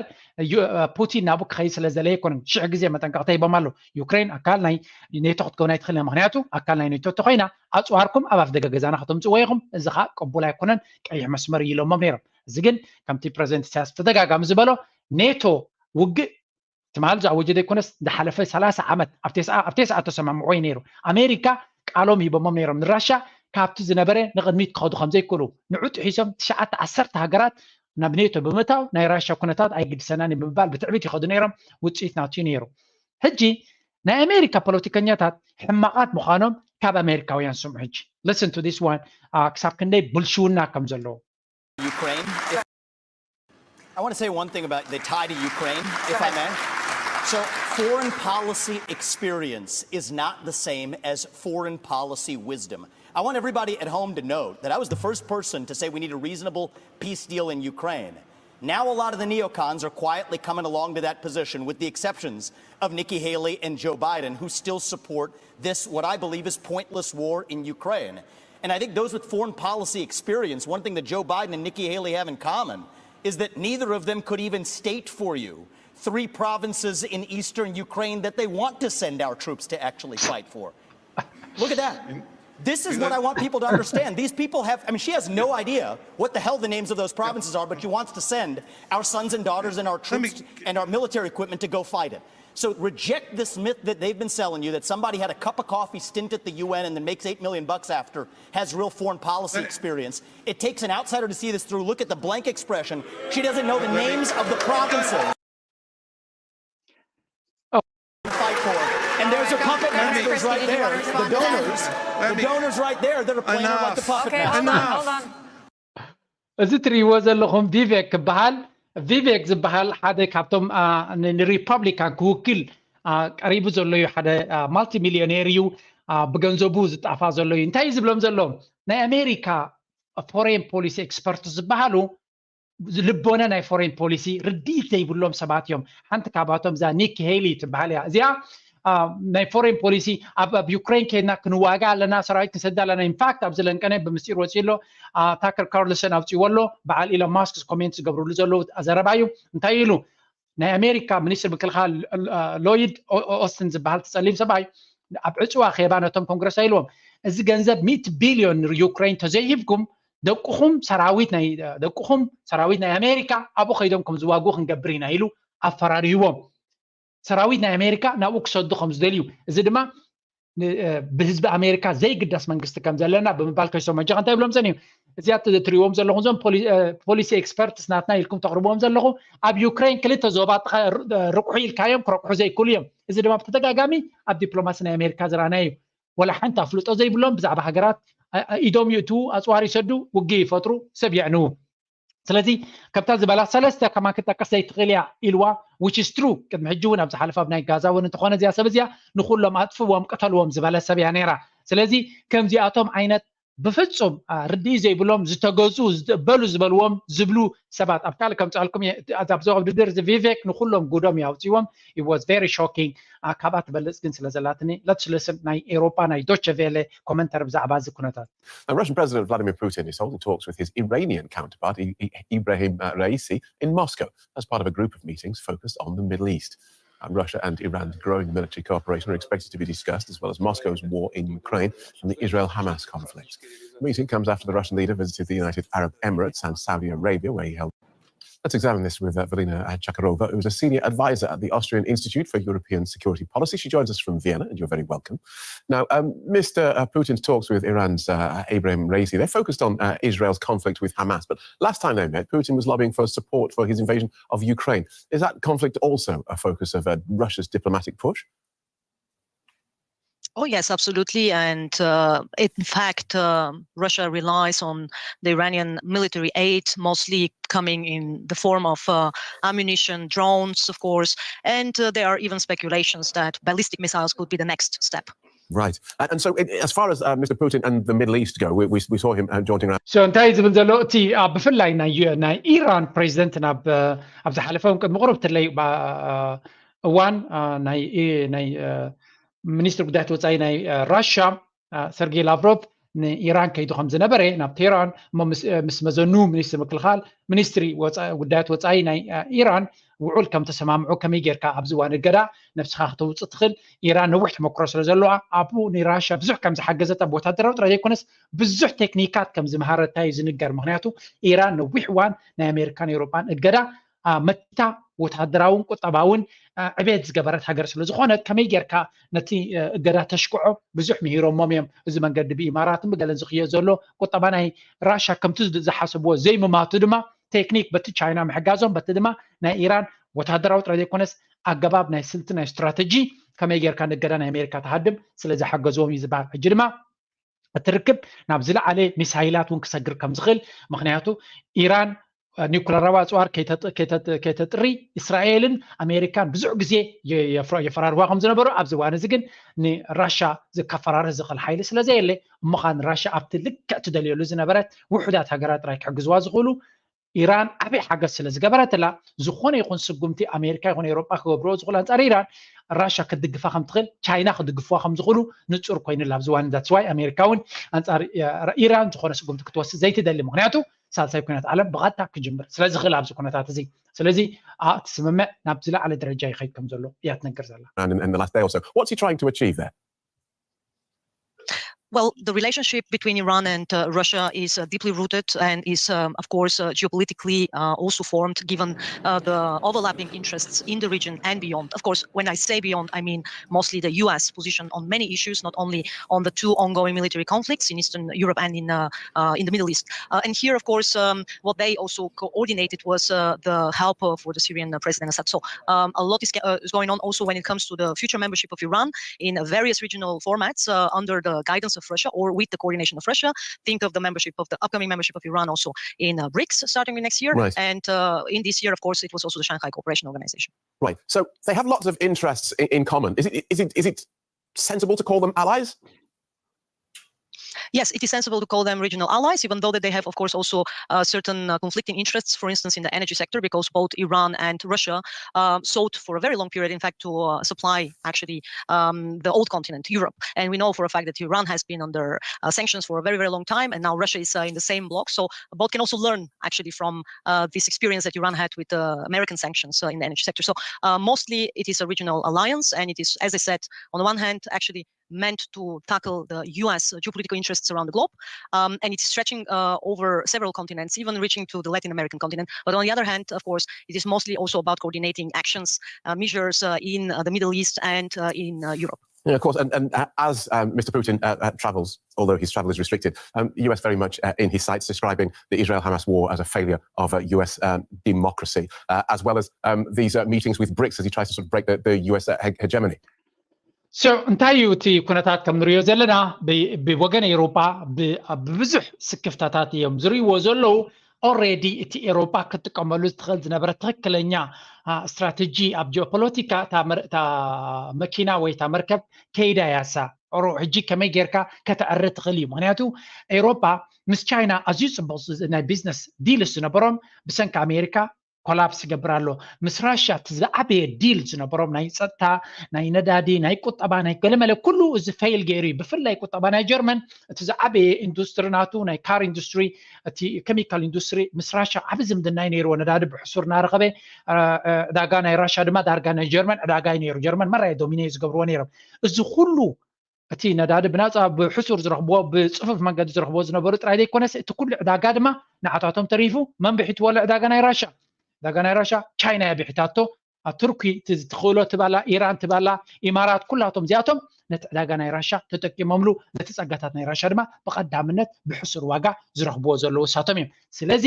ፑቲን ናብኡ ክኸይድ ስለ ዝደለየ ኣይኮነን። ሽሕ ግዜ መጠንቀቕታ ሂቦም ኣሎ። ዩክሬን ኣካል ናይ ኔቶ ክትከውን ኣይትኽእልን እያ። ምክንያቱ ኣካል ናይ ኔቶ እንተኮይና ኣፅዋርኩም ኣብ ኣፍደገ ገዛና ከተምፅዎ ኢኹም። እዚ ከዓ ቅቡል ኣይኮነን፣ ቀይሕ መስመር እዩ ኢሎሞም ነይሮም። እዚ ግን ከምቲ ፕረዚደንት ኢሳያስ ብተደጋጋሚ ዝበሎ ኔቶ ውግእ ትማሊ ዝኣወጀ ዘይኮነስ ዝሓለፈ ሰላሳ ዓመት ኣብ ቴስኣ ኣብ ቴስኣ ተሰማምዖ እዩ ነይሩ። ኣሜሪካ ቃሎም ሂቦሞም ነይሮም ንራሻ ካብቲ ዝነበረ ንቕድሚት ክኸዱ ከም ዘይክእሉ ንዑ ጥሒሶም ትሽዓተ ዓሰርተ ሃገራት ናብ ኔቶ ብምእታው ናይ ራሻ ኩነታት ኣይግድሰናን እዩ ብምባል ብትዕቢት ይኸዱ ነይሮም። ውፅኢት ናቱ እዩ ነይሩ። ሕጂ ናይ ኣሜሪካ ፖለቲከኛታት ሕማቓት ምዃኖም ካብ ኣሜሪካውያን ስምዑ። ሕጂ listen to this one ክሳብ ክንደይ ብልሽውና ከም ዘለዎ Ukraine. If, I want to say one thing about the tie to Ukraine, if I may. So, foreign policy experience is not the same as foreign policy wisdom. I want everybody at home to know that I was the first person to say we need a reasonable peace deal in Ukraine. Now, a lot of the neocons are quietly coming along to that position, with the exceptions of Nikki Haley and Joe Biden, who still support this, what I believe is pointless war in Ukraine. And I think those with foreign policy experience, one thing that Joe Biden and Nikki Haley have in common is that neither of them could even state for you three provinces in eastern Ukraine that they want to send our troops to actually fight for. Look at that. This is what I want people to understand. These people have, I mean, she has no idea what the hell the names of those provinces are, but she wants to send our sons and daughters and our troops and our military equipment to go fight it. So reject this myth that they've been selling you, that somebody had a cup of coffee stint at the U N and then makes eight million bucks after, has real foreign policy experience. It takes an outsider to see this through. Look at the blank expression. She doesn't know the names of the provinces. Fight for. And there's your puppet masters right there. The donors, the donors right there that are playing her like the puppet master. እዚ ትሪእዎ ዘለኹም ቪቬክ ክበሃል። ቪቬክ ዝበሃል ሓደ ካብቶም ንሪፐብሊካን ክውክል ቀሪቡ ዘሎ እዩ። ሓደ ማልቲ ሚሊዮኔር እዩ። ብገንዘቡ ዝጣፋ ዘሎ እዩ። እንታይ እዩ ዝብሎም ዘሎ? ናይ ኣሜሪካ ፎሬን ፖሊሲ ኤክስፐርት ዝበሃሉ ልቦና ናይ ፎሬን ፖሊሲ ርድኢት ዘይብሎም ሰባት እዮም። ሓንቲ ካብኣቶም እዛ ኒክ ሄሊ ትበሃል እያ። እዚኣ ናይ ፎሬን ፖሊሲ ኣብ ዩክሬን ከድና ክንዋጋ ኣለና፣ ሰራዊት ክንሰዳ ኣለና። ኢንፋክት ኣብዚ ለንቀነ ብምስጢር ወፂኡ ኣሎ። ታከር ካርልሰን ኣውፅዎ ኣሎ። በዓል ኢሎን ማስክ ኮሜንት ዝገብርሉ ዘለዉ ዘረባ እዩ። እንታይ ኢሉ? ናይ ኣሜሪካ ሚኒስትር ምክልኻል ሎይድ ኦስትን ዝበሃል ጸሊም ሰብኣይ ኣብ ዕፅዋ ኼባ ነቶም ኮንግረስ ኢልዎም፣ እዚ ገንዘብ ሚእቲ ቢልዮን ንዩክሬን ተዘይሂብኩም ደቅኹም ሰራዊት ናይ ደቅኹም ሰራዊት ናይ ኣሜሪካ ኣብኡ ከይዶም ከም ዝዋግኡ ክንገብር ኢና ኢሉ ኣፈራሪህዎም። ሰራዊት ናይ ኣሜሪካ ናብኡ ክሰዱ ከም ዝደልዩ፣ እዚ ድማ ብህዝቢ ኣሜሪካ ዘይግደስ መንግስቲ ከም ዘለና ብምባል ከይሶም መጃኻ እንታይ ይብሎም ዘን እዩ። እዚኣ እትሪእዎም ዘለኹም እዞም ፖሊሲ ኤክስፐርትስ ናትና ኢልኩም ተቕርብዎም ዘለኹ ኣብ ዩክሬን ክልተ ዞባ ርቁሑ ኢልካዮም ክረቁሑ ዘይክእሉ እዮም። እዚ ድማ ብተደጋጋሚ ኣብ ዲፕሎማሲ ናይ ኣሜሪካ ዝረኣናዮ እዩ። ወላ ሓንቲ ኣፍልጦ ዘይብሎም ብዛዕባ ሃገራት ኢዶም ይእትዉ፣ ኣፅዋር ይሰዱ፣ ውግእ ይፈጥሩ፣ ሰብ የዕንዉ። ስለዚ ከምታ ዝበላ ሰለስተ ከማን ክትጠቅስ ዘይትኽእል እያ ኢልዋ፣ which is true። ቅድሚ ሕጂ እውን ኣብ ዝሓለፈ ኣብ ናይ ጋዛ እውን እንተኾነ እዚኣ ሰብ እዚኣ ንኩሎም ኣጥፍዎም ቅተልዎም ዝበለ ሰብ እያ ነይራ። ስለዚ ከምዚኣቶም ዓይነት ብፍጹም ርድኢ ዘይብሎም ዝተገዝኡ ዝትበሉ ዝበልዎም ዝብሉ ሰባት ኣብ ካልእ ከምፅኣልኩም ኣብዚ ውድድር እዚ ቪቬክ ንኩሎም ጉዶም እዩ ኣውፅዎም። It was very shocking። ካብኣ ትበልፅ ግን ስለ ዘላትኒ let's listen ናይ ኤሮፓ ናይ ዶቸ ቬለ ኮመንተሪ ብዛዕባ እዚ ኩነታት። Now, Russian President Vladimir Putin is holding talks with his Iranian counterpart, Ibrahim Raisi, in Moscow as part of a group of meetings focused on the Middle East. Russia and Iran's growing military cooperation are expected to be discussed, as well as Moscow's war in Ukraine and the Israel Hamas conflict. The meeting comes after the Russian leader visited the United Arab Emirates and Saudi Arabia, where he held. Let's examine this with uh, Velina Chakarova, who's a senior advisor at the Austrian Institute for European Security Policy. She joins us from Vienna, and you're very welcome. Now, um, Mr. Uh, Putin's talks with Iran's uh, Ibrahim Raisi, they're focused on uh, Israel's conflict with Hamas. But last time they met, Putin was lobbying for support for his invasion of Ukraine. Is that conflict also a focus of uh, Russia's diplomatic push? Oh, yes, absolutely. And uh, in fact, uh, Russia relies on the Iranian military aid, mostly coming in the form of uh, ammunition, drones, of course. And uh, there are even speculations that ballistic missiles could be the next step. Right. And so, as far as uh, Mr. Putin and the Middle East go, we, we, we saw him uh, jaunting around. So እንታይ ዝብል ዘሎ እቲ ብፍላይ ናይ ኢራን ፕሬዚደንት ናብ ኣብ ዝሓለፈ ቅድሚ ቁሩብ ትለይ እዋን ናይ ናይ ሚኒስትር ጉዳያት ወፃኢ ናይ ራሻ ሰርጌይ ላቭሮቭ ንኢራን ከይዱ ከም ዝነበረ ናብ ቴህራን እሞ ምስ መዘኑ ሚኒስትር ምክልኻል ሚኒስትሪ ጉዳያት ወፃኢ ናይ ኢራን ውዑል ከም ተሰማምዑ ከመይ ጌርካ ኣብዚ እዋን እገዳ ነብስኻ ከተውፅእ ትኽእል? ኢራን ነዊሕ ተመክሮ ስለ ዘለዋ ኣብኡ ንራሻ ብዙሕ ከም ዝሓገዘት ኣብ ወታደራዊ ጥራይ ዘይኮነስ ብዙሕ ቴክኒካት ከም ዝምሃረታ እዩ ዝንገር። ምክንያቱ ኢራን ነዊሕ እዋን ናይ ኣሜሪካን ኤውሮጳን እገዳ መታ ወታደራውን ቁጠባውን ዕቤት ዝገበረት ሃገር ስለ ዝኾነት ከመይ ጌርካ ነቲ እገዳ ተሽክዖ ብዙሕ ምሂሮሞም እዮም። እዚ መንገዲ ብኢማራትን ብገለን ዝኽየድ ዘሎ ቁጠባ ናይ ራሻ ከምቲ ዝሓሰብዎ ዘይምማቱ ድማ ቴክኒክ በቲ ቻይና ምሕጋዞም በቲ ድማ ናይ ኢራን ወታደራዊ ጥራይ ዘይኮነስ ኣገባብ ናይ ስልቲ ናይ ስትራተጂ ከመይ ጌርካ ንእገዳ ናይ ኣሜሪካ ትሃድም ስለ ዝሓገዝዎም እዩ ዝበሃል። ሕጂ ድማ እቲ ርክብ ናብ ዝለዓለ ሚሳይላት እውን ክሰግር ከም ዝኽእል፣ ምኽንያቱ ኢራን ኒኩለራዊ ኣፅዋር ከይተጥሪ እስራኤልን ኣሜሪካን ብዙሕ ግዜ የፈራርዋ ከም ዝነበሩ ኣብዚ እዋን እዚ ግን ንራሻ ከፈራርህ ዝኽእል ሓይሊ ስለ ዘየለ እሞ ኸዓ ንራሻ ኣብቲ ልክዕ ትደልየሉ ዝነበረት ውሑዳት ሃገራት ጥራይ ክሕግዝዋ ዝኽእሉ ኢራን ዓብይ ሓገዝ ስለ ዝገበረትላ፣ ዝኾነ ይኹን ስጉምቲ ኣሜሪካ ይኹን ኤሮጳ ክገብርኦ ዝኽእሉ ኣንጻር ኢራን፣ ራሻ ክትድግፋ ከም ትኽእል፣ ቻይና ክድግፍዋ ከም ዝኽእሉ ንጹር ኮይኑላ ኣብዚ እዋን። That's why ኣሜሪካ እውን ኣንጻር ኢራን ዝኾነ ስጉምቲ ክትወስድ ዘይትደሊ፣ ምክንያቱ ሳልሳይ ኩናት ዓለም ብቐጥታ ክጅምር ስለ ዝኽእል ኣብዚ ኩነታት እዚ። ስለዚ እቲ ስምምዕ ናብ ዝለዓለ ደረጃ ይኸይድ ከም ዘሎ እያ ትነግር ዘላ። And in, in the last day or so, what's he trying to achieve there? Well, the relationship between Iran and uh, Russia is uh, deeply rooted and is, um, of course, uh, geopolitically uh, also formed given uh, the overlapping interests in the region and beyond. Of course, when I say beyond, I mean mostly the U S position on many issues, not only on the two ongoing military conflicts in Eastern Europe and in, uh, uh, in the Middle East. Uh, and here, of course, um, what they also coordinated was uh, the help uh, for the Syrian uh, President Assad. So um, a lot is, uh, is going on also when it comes to the future membership of Iran in uh, various regional formats uh, under the guidance of Russia or with the coordination of Russia. Think of the membership of the upcoming membership of Iran also in uh, BRICS starting with next year. Right. And uh, in this year, of course, it was also the Shanghai Cooperation Organization. Right. So they have lots of interests in, in common. Is it, is it, is it sensible to call them allies? Yes, it is sensible to call them regional allies, even though that they have, of course, also uh, certain uh, conflicting interests, for instance, in the energy sector, because both Iran and Russia um, sought for a very long period, in fact, to uh, supply actually um, the old continent, Europe. And we know for a fact that Iran has been under uh, sanctions for a very, very long time, and now Russia is uh, in the same bloc. So both can also learn actually from uh, this experience that Iran had with the American sanctions uh, in the energy sector. So uh, mostly it is a regional alliance, and it is, as I said, on the one hand, actually meant to tackle the U S geopolitical interests around the globe. Um, and it is stretching uh, over several continents, even reaching to the Latin American continent. But on the other hand, of course, it is mostly also about coordinating actions, uh, measures uh, in uh, the Middle East and uh, in uh, Europe. Yeah, of course. And, and uh, as um, Mister Putin uh, uh, travels, although his travel is restricted, um, U S very much uh, in his sights, describing the Israel-Hamas war as a failure of uh, U S um, democracy, uh, as well as um, these uh, meetings with BRICS as he tries to sort of break the, the U S uh, hegemony. So እንታይ እዩ እቲ ኩነታት ከም ንሪኦ ዘለና? ብወገን ኤውሮጳ ብብዙሕ ስክፍታታት እዮም ዝርእይዎ ዘለዉ። Already እቲ ኤውሮጳ ክትጥቀመሉ ዝትኽእል ዝነበረ ትኽክለኛ ስትራተጂ ኣብ ጂኦፖለቲካ እታ መኪና ወይ እታ መርከብ ከይዳ ያሳ ሮ ሕጂ ከመይ ጌርካ ከተዕሪ ትኽእል እዩ። ምክንያቱ ኤውሮጳ ምስ ቻይና ኣዝዩ ፅቡቅ ናይ ቢዝነስ ዲል ዝነበሮም ብሰንኪ ኣሜሪካ ኮላፕስ ይገብር ኣሎ። ምስ ራሽያ እቲ ዝዓበየ ዲል ዝነበሮም ናይ ፀጥታ፣ ናይ ነዳዲ፣ ናይ ቁጠባ፣ ናይ ገለመለ ኩሉ እዚ ፌል ገይሩ እዩ። ብፍላይ ቁጠባ ናይ ጀርመን እቲ ዝዓበየ ኢንዱስትሪ ናቱ ናይ ካር ኢንዱስትሪ፣ እቲ ኬሚካል ኢንዱስትሪ ምስ ራሽያ ዓቢ ዝምድና እዩ ነይርዎ። ነዳዲ ብሕሱር እናረኸበ ዕዳጋ ናይ ራሽያ ድማ ዳርጋ ናይ ጀርመን ዕዳጋ እዩ ነይሩ። ጀርመን መራየ ዶሚኔ ዝገብርዎ ነይሮም። እዚ ኩሉ እቲ ነዳዲ ብናፃ ብሕሱር ዝረኽብዎ ብፅፉፍ መንገዲ ዝረኽብዎ ዝነበሩ ጥራይ ዘይኮነስ እቲ ኩሉ ዕዳጋ ድማ ንዓታቶም ተሪፉ መን ብሒትዎ ኣሎ? ዕዳጋ ናይ ራሻ። ዕዳጋ ናይ ራሻ ቻይና እያ ብሒታቶ። ኣብ ቱርኪ ትኽእሎ ትባላ፣ ኢራን ትባላ፣ ኢማራት ኩላቶም እዚኣቶም ነቲ ዕዳጋ ናይ ራሻ ተጠቂሞምሉ ነቲ ፀጋታት ናይ ራሻ ድማ ብቐዳምነት ብሕሱር ዋጋ ዝረኽብዎ ዘለዉ እሳቶም እዮም። ስለዚ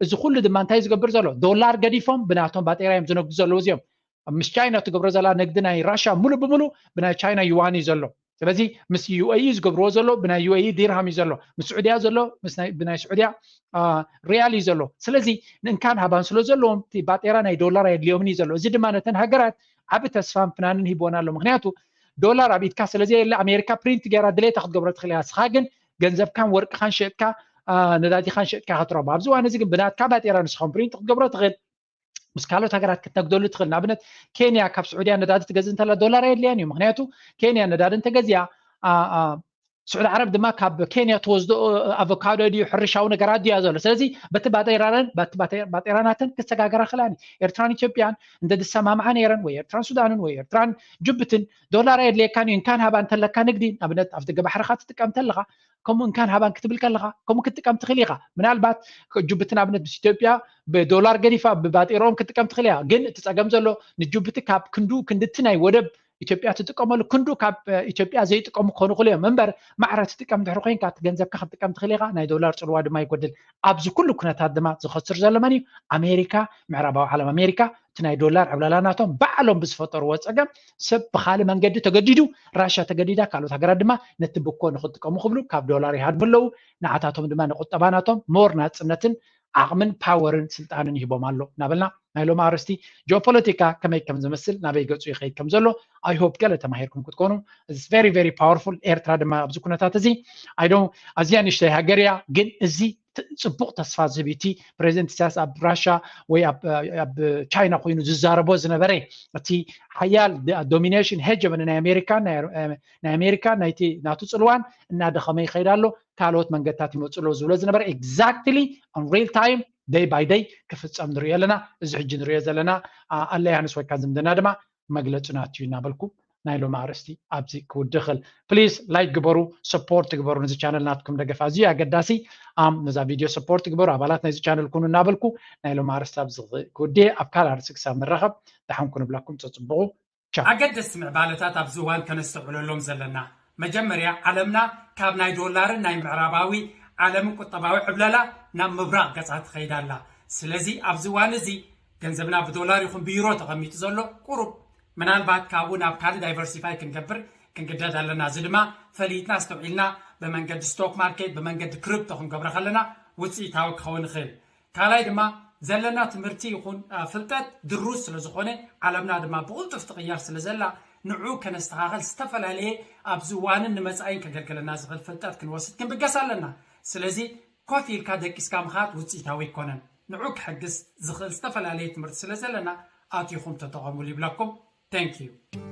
እዚ ኩሉ ድማ እንታይ ዝገብር ዘሎ? ዶላር ገዲፎም ብናቶም ባጤራ እዮም ዝነግዱ ዘለዉ እዚኦም። ምስ ቻይና ትገብሮ ዘላ ንግዲ ናይ ራሻ ሙሉ ብሙሉ ብናይ ቻይና ዩዋን እዩ ዘሎ። ስለዚ ምስ ዩ ኤ ኢ ዝገብርዎ ዘሎ ብናይ ዩ ኤ ኢ ዲርሃም እዩ ዘሎ፣ ምስ ስዑድያ ዘሎ ብናይ ስዑድያ ሪያል እዩ ዘሎ። ስለዚ ንእንካን ሃባን ስለ ዘለዎም እቲ ባጤራ ናይ ዶላር ኣየድልዮምን እዩ ዘሎ። እዚ ድማ ነተን ሃገራት ዓቢ ተስፋን ፍናንን ሂብወን ኣሎ። ምክንያቱ ዶላር ኣብ ኢድካ ስለ ዘየለ ኣሜሪካ ፕሪንት ገይራ ድሌታ ክትገብሮ ትኽእል እያ። ንስኻ ግን ገንዘብካን ወርቅኻን ሸጥካ ነዳዲኻን ሸጥካ ክትረቦ። ኣብዚ እዋን እዚ ግን ብናትካ ባጤራ ንስኻ ፕሪንት ክትገብሮ ትኽእል። ምስ ካልኦት ሃገራት ክትነግደሉ ትኽእል። ንኣብነት ኬንያ ካብ ስዑድያ ነዳዲ ትገዝእ እንተላ ዶላር ኣየድልያን እዩ። ምክንያቱ ኬንያ ነዳዲ እንተገዚኣ ስዑዲ ዓረብ ድማ ካብ ኬንያ ትወስዶ ኣቮካዶ ድዩ ሕርሻዊ ነገራት ድያ ዘሎ። ስለዚ በቲ ባጤራን በቲ ባጤራናተን ክሰጋገራ ክላኒ ኤርትራን ኢትዮጵያን እንተ ዝሰማምዓ ነይረን ወይ ኤርትራን ሱዳንን ወይ ኤርትራን ጅቡትን ዶላር ኣየድልየካን እዩ። እንካን ሃባ እንተለካ ንግዲ ንኣብነት ኣብ ደገ ባሕርኻ ትጥቀም እንተለኻ ከምኡ እንካን ሃባን ክትብል ከለኻ ከምኡ ክትጥቀም ትኽእል ኢኻ። ምናልባት ጅቡቲ ንኣብነት ምስ ኢትዮጵያ ብዶላር ገዲፋ ብባጤርኦም ክትጥቀም ትኽእል እያ። ግን እቲ ፀገም ዘሎ ንጅቡቲ ካብ ክንዱ ክንድቲ ናይ ወደብ ኢትዮጵያ ትጥቀመሉ ክንዱ ካብ ኢትዮጵያ ዘይጥቀሙ ክኾኑ ይኽእሉ እዮም እምበር ማዕረ ትጥቀም ድሕሪ ኮይንካ እቲ ገንዘብካ ክትጥቀም ትኽእል ኢኻ። ናይ ዶላር ፅልዋ ድማ ይጎድል። ኣብዚ ኩሉ ኩነታት ድማ ዝኸስር ዘሎ መን እዩ? ኣሜሪካ፣ ምዕራባዊ ዓለም ኣሜሪካ እቲ ናይ ዶላር ዕብለላ ናቶም ባዕሎም ብዝፈጠርዎ ፀገም ሰብ ብካልእ መንገዲ ተገዲዱ ራሽያ ተገዲዳ ካልኦት ሃገራት ድማ ነቲ ብኮ ንክጥቀሙ ክብሉ ካብ ዶላር ይሃድሙ ኣለዉ። ንዓታቶም ድማ ንቁጠባ ናቶም ሞር ናፅነትን ዓቕምን ፓወርን ስልጣንን ይህቦም ኣሎ እናበልና ናይ ሎሚ ኣርእስቲ ጂኦፖለቲካ ከመይ ከም ዝመስል ናበይ ገፁ ይኸይድ ከም ዘሎ I hope ገለ ተማሂርኩም ክትኮኑ። It's very very powerful። ኤርትራ ድማ ኣብዚ ኩነታት እዚ I don't ኣዝያ ንእሽተይ ሃገር እያ ግን እዚ ጽቡቕ ተስፋ ዝህብ እዩ። እቲ ፕሬዚደንት ኢሳያስ ኣብ ራሻ ወይ ኣብ ቻይና ኮይኑ ዝዛረቦ ዝነበረ እቲ ሓያል ዶሚኔሽን ሄጀመኒ ናይ ኣሜሪካ ናይ ኣሜሪካ ናይቲ ናቱ ጽልዋን እናደኸመ ይኸይድ ኣሎ፣ ካልኦት መንገድታት ይመፁ ኣለዉ ዝብሎ ዝነበረ exactly on real time day by day ክፍፀም ንሪኦ ኣለና። እዚ ሕጂ ንሪኦ ዘለና ኣለያንስ ወይ ከዓ ዝምድና ድማ መግለፂ ናቱ እዩ እናበልኩ ናይ ሎሚ ኣርእስቲ ኣብዚ ክውድእ ይኽእል። ፕሊዝ ላይክ ግበሩ፣ ሰፖርት ግበሩ። ነዚ ቻነል ናትኩም ደገፍ ኣዝዩ ኣገዳሲ። ኣም ነዛ ቪድዮ ሰፖርት ግበሩ፣ ኣባላት ናይዚ ቻነል ኩኑ እናበልኩ ናይ ሎሚ ኣርእስቲ ኣብዚ ክውድእ። ኣብ ካልእ ኣርእስቲ ክሳብ ንራኸብ ደሓን ኩኑ ብለኩም። ፀፅብቑ። ቻው። ኣገደስቲ ምዕባለታት ኣብዚ እዋን ከነስተውዕለሎም ዘለና፣ መጀመርያ ዓለምና ካብ ናይ ዶላርን ናይ ምዕራባዊ ዓለምን ቁጠባዊ ዕብለላ ናብ ምብራቕ ገጻ ትኸይድ ኣላ። ስለዚ ኣብዚ እዋን እዚ ገንዘብና ብዶላር ይኹን ብዩሮ ተቐሚጡ ዘሎ ቁሩብ ምናልባት ካብኡ ናብ ካልእ ዳይቨርሲፋይ ክንገብር ክንግደድ ኣለና። እዚ ድማ ፈሊጥና ኣስተውዒልና ብመንገዲ ስቶክ ማርኬት ብመንገዲ ክሪፕቶ ክንገብሮ ከለና ውፅኢታዊ ክኸውን ይኽእል። ካልኣይ ድማ ዘለና ትምህርቲ ይኹን ፍልጠት ድሩስ ስለ ዝኾነ ዓለምና ድማ ብቕልጡፍ ትቕየር ስለ ዘላ ንዑ ከነስተኻኸል ዝተፈላለየ ኣብዚ እዋንን ንመፃኢን ከገልግለና ዝኽእል ፍልጠት ክንወስድ ክንብገስ ኣለና። ስለዚ ኮፍ ኢልካ ደቂስካ ምኻድ ውፅኢታዊ ኣይኮነን። ንዑ ክሕግዝ ዝኽእል ዝተፈላለየ ትምህርቲ ስለ ዘለና ኣቲኹም ተጠቐሙሉ ይብለኩም። Thank you።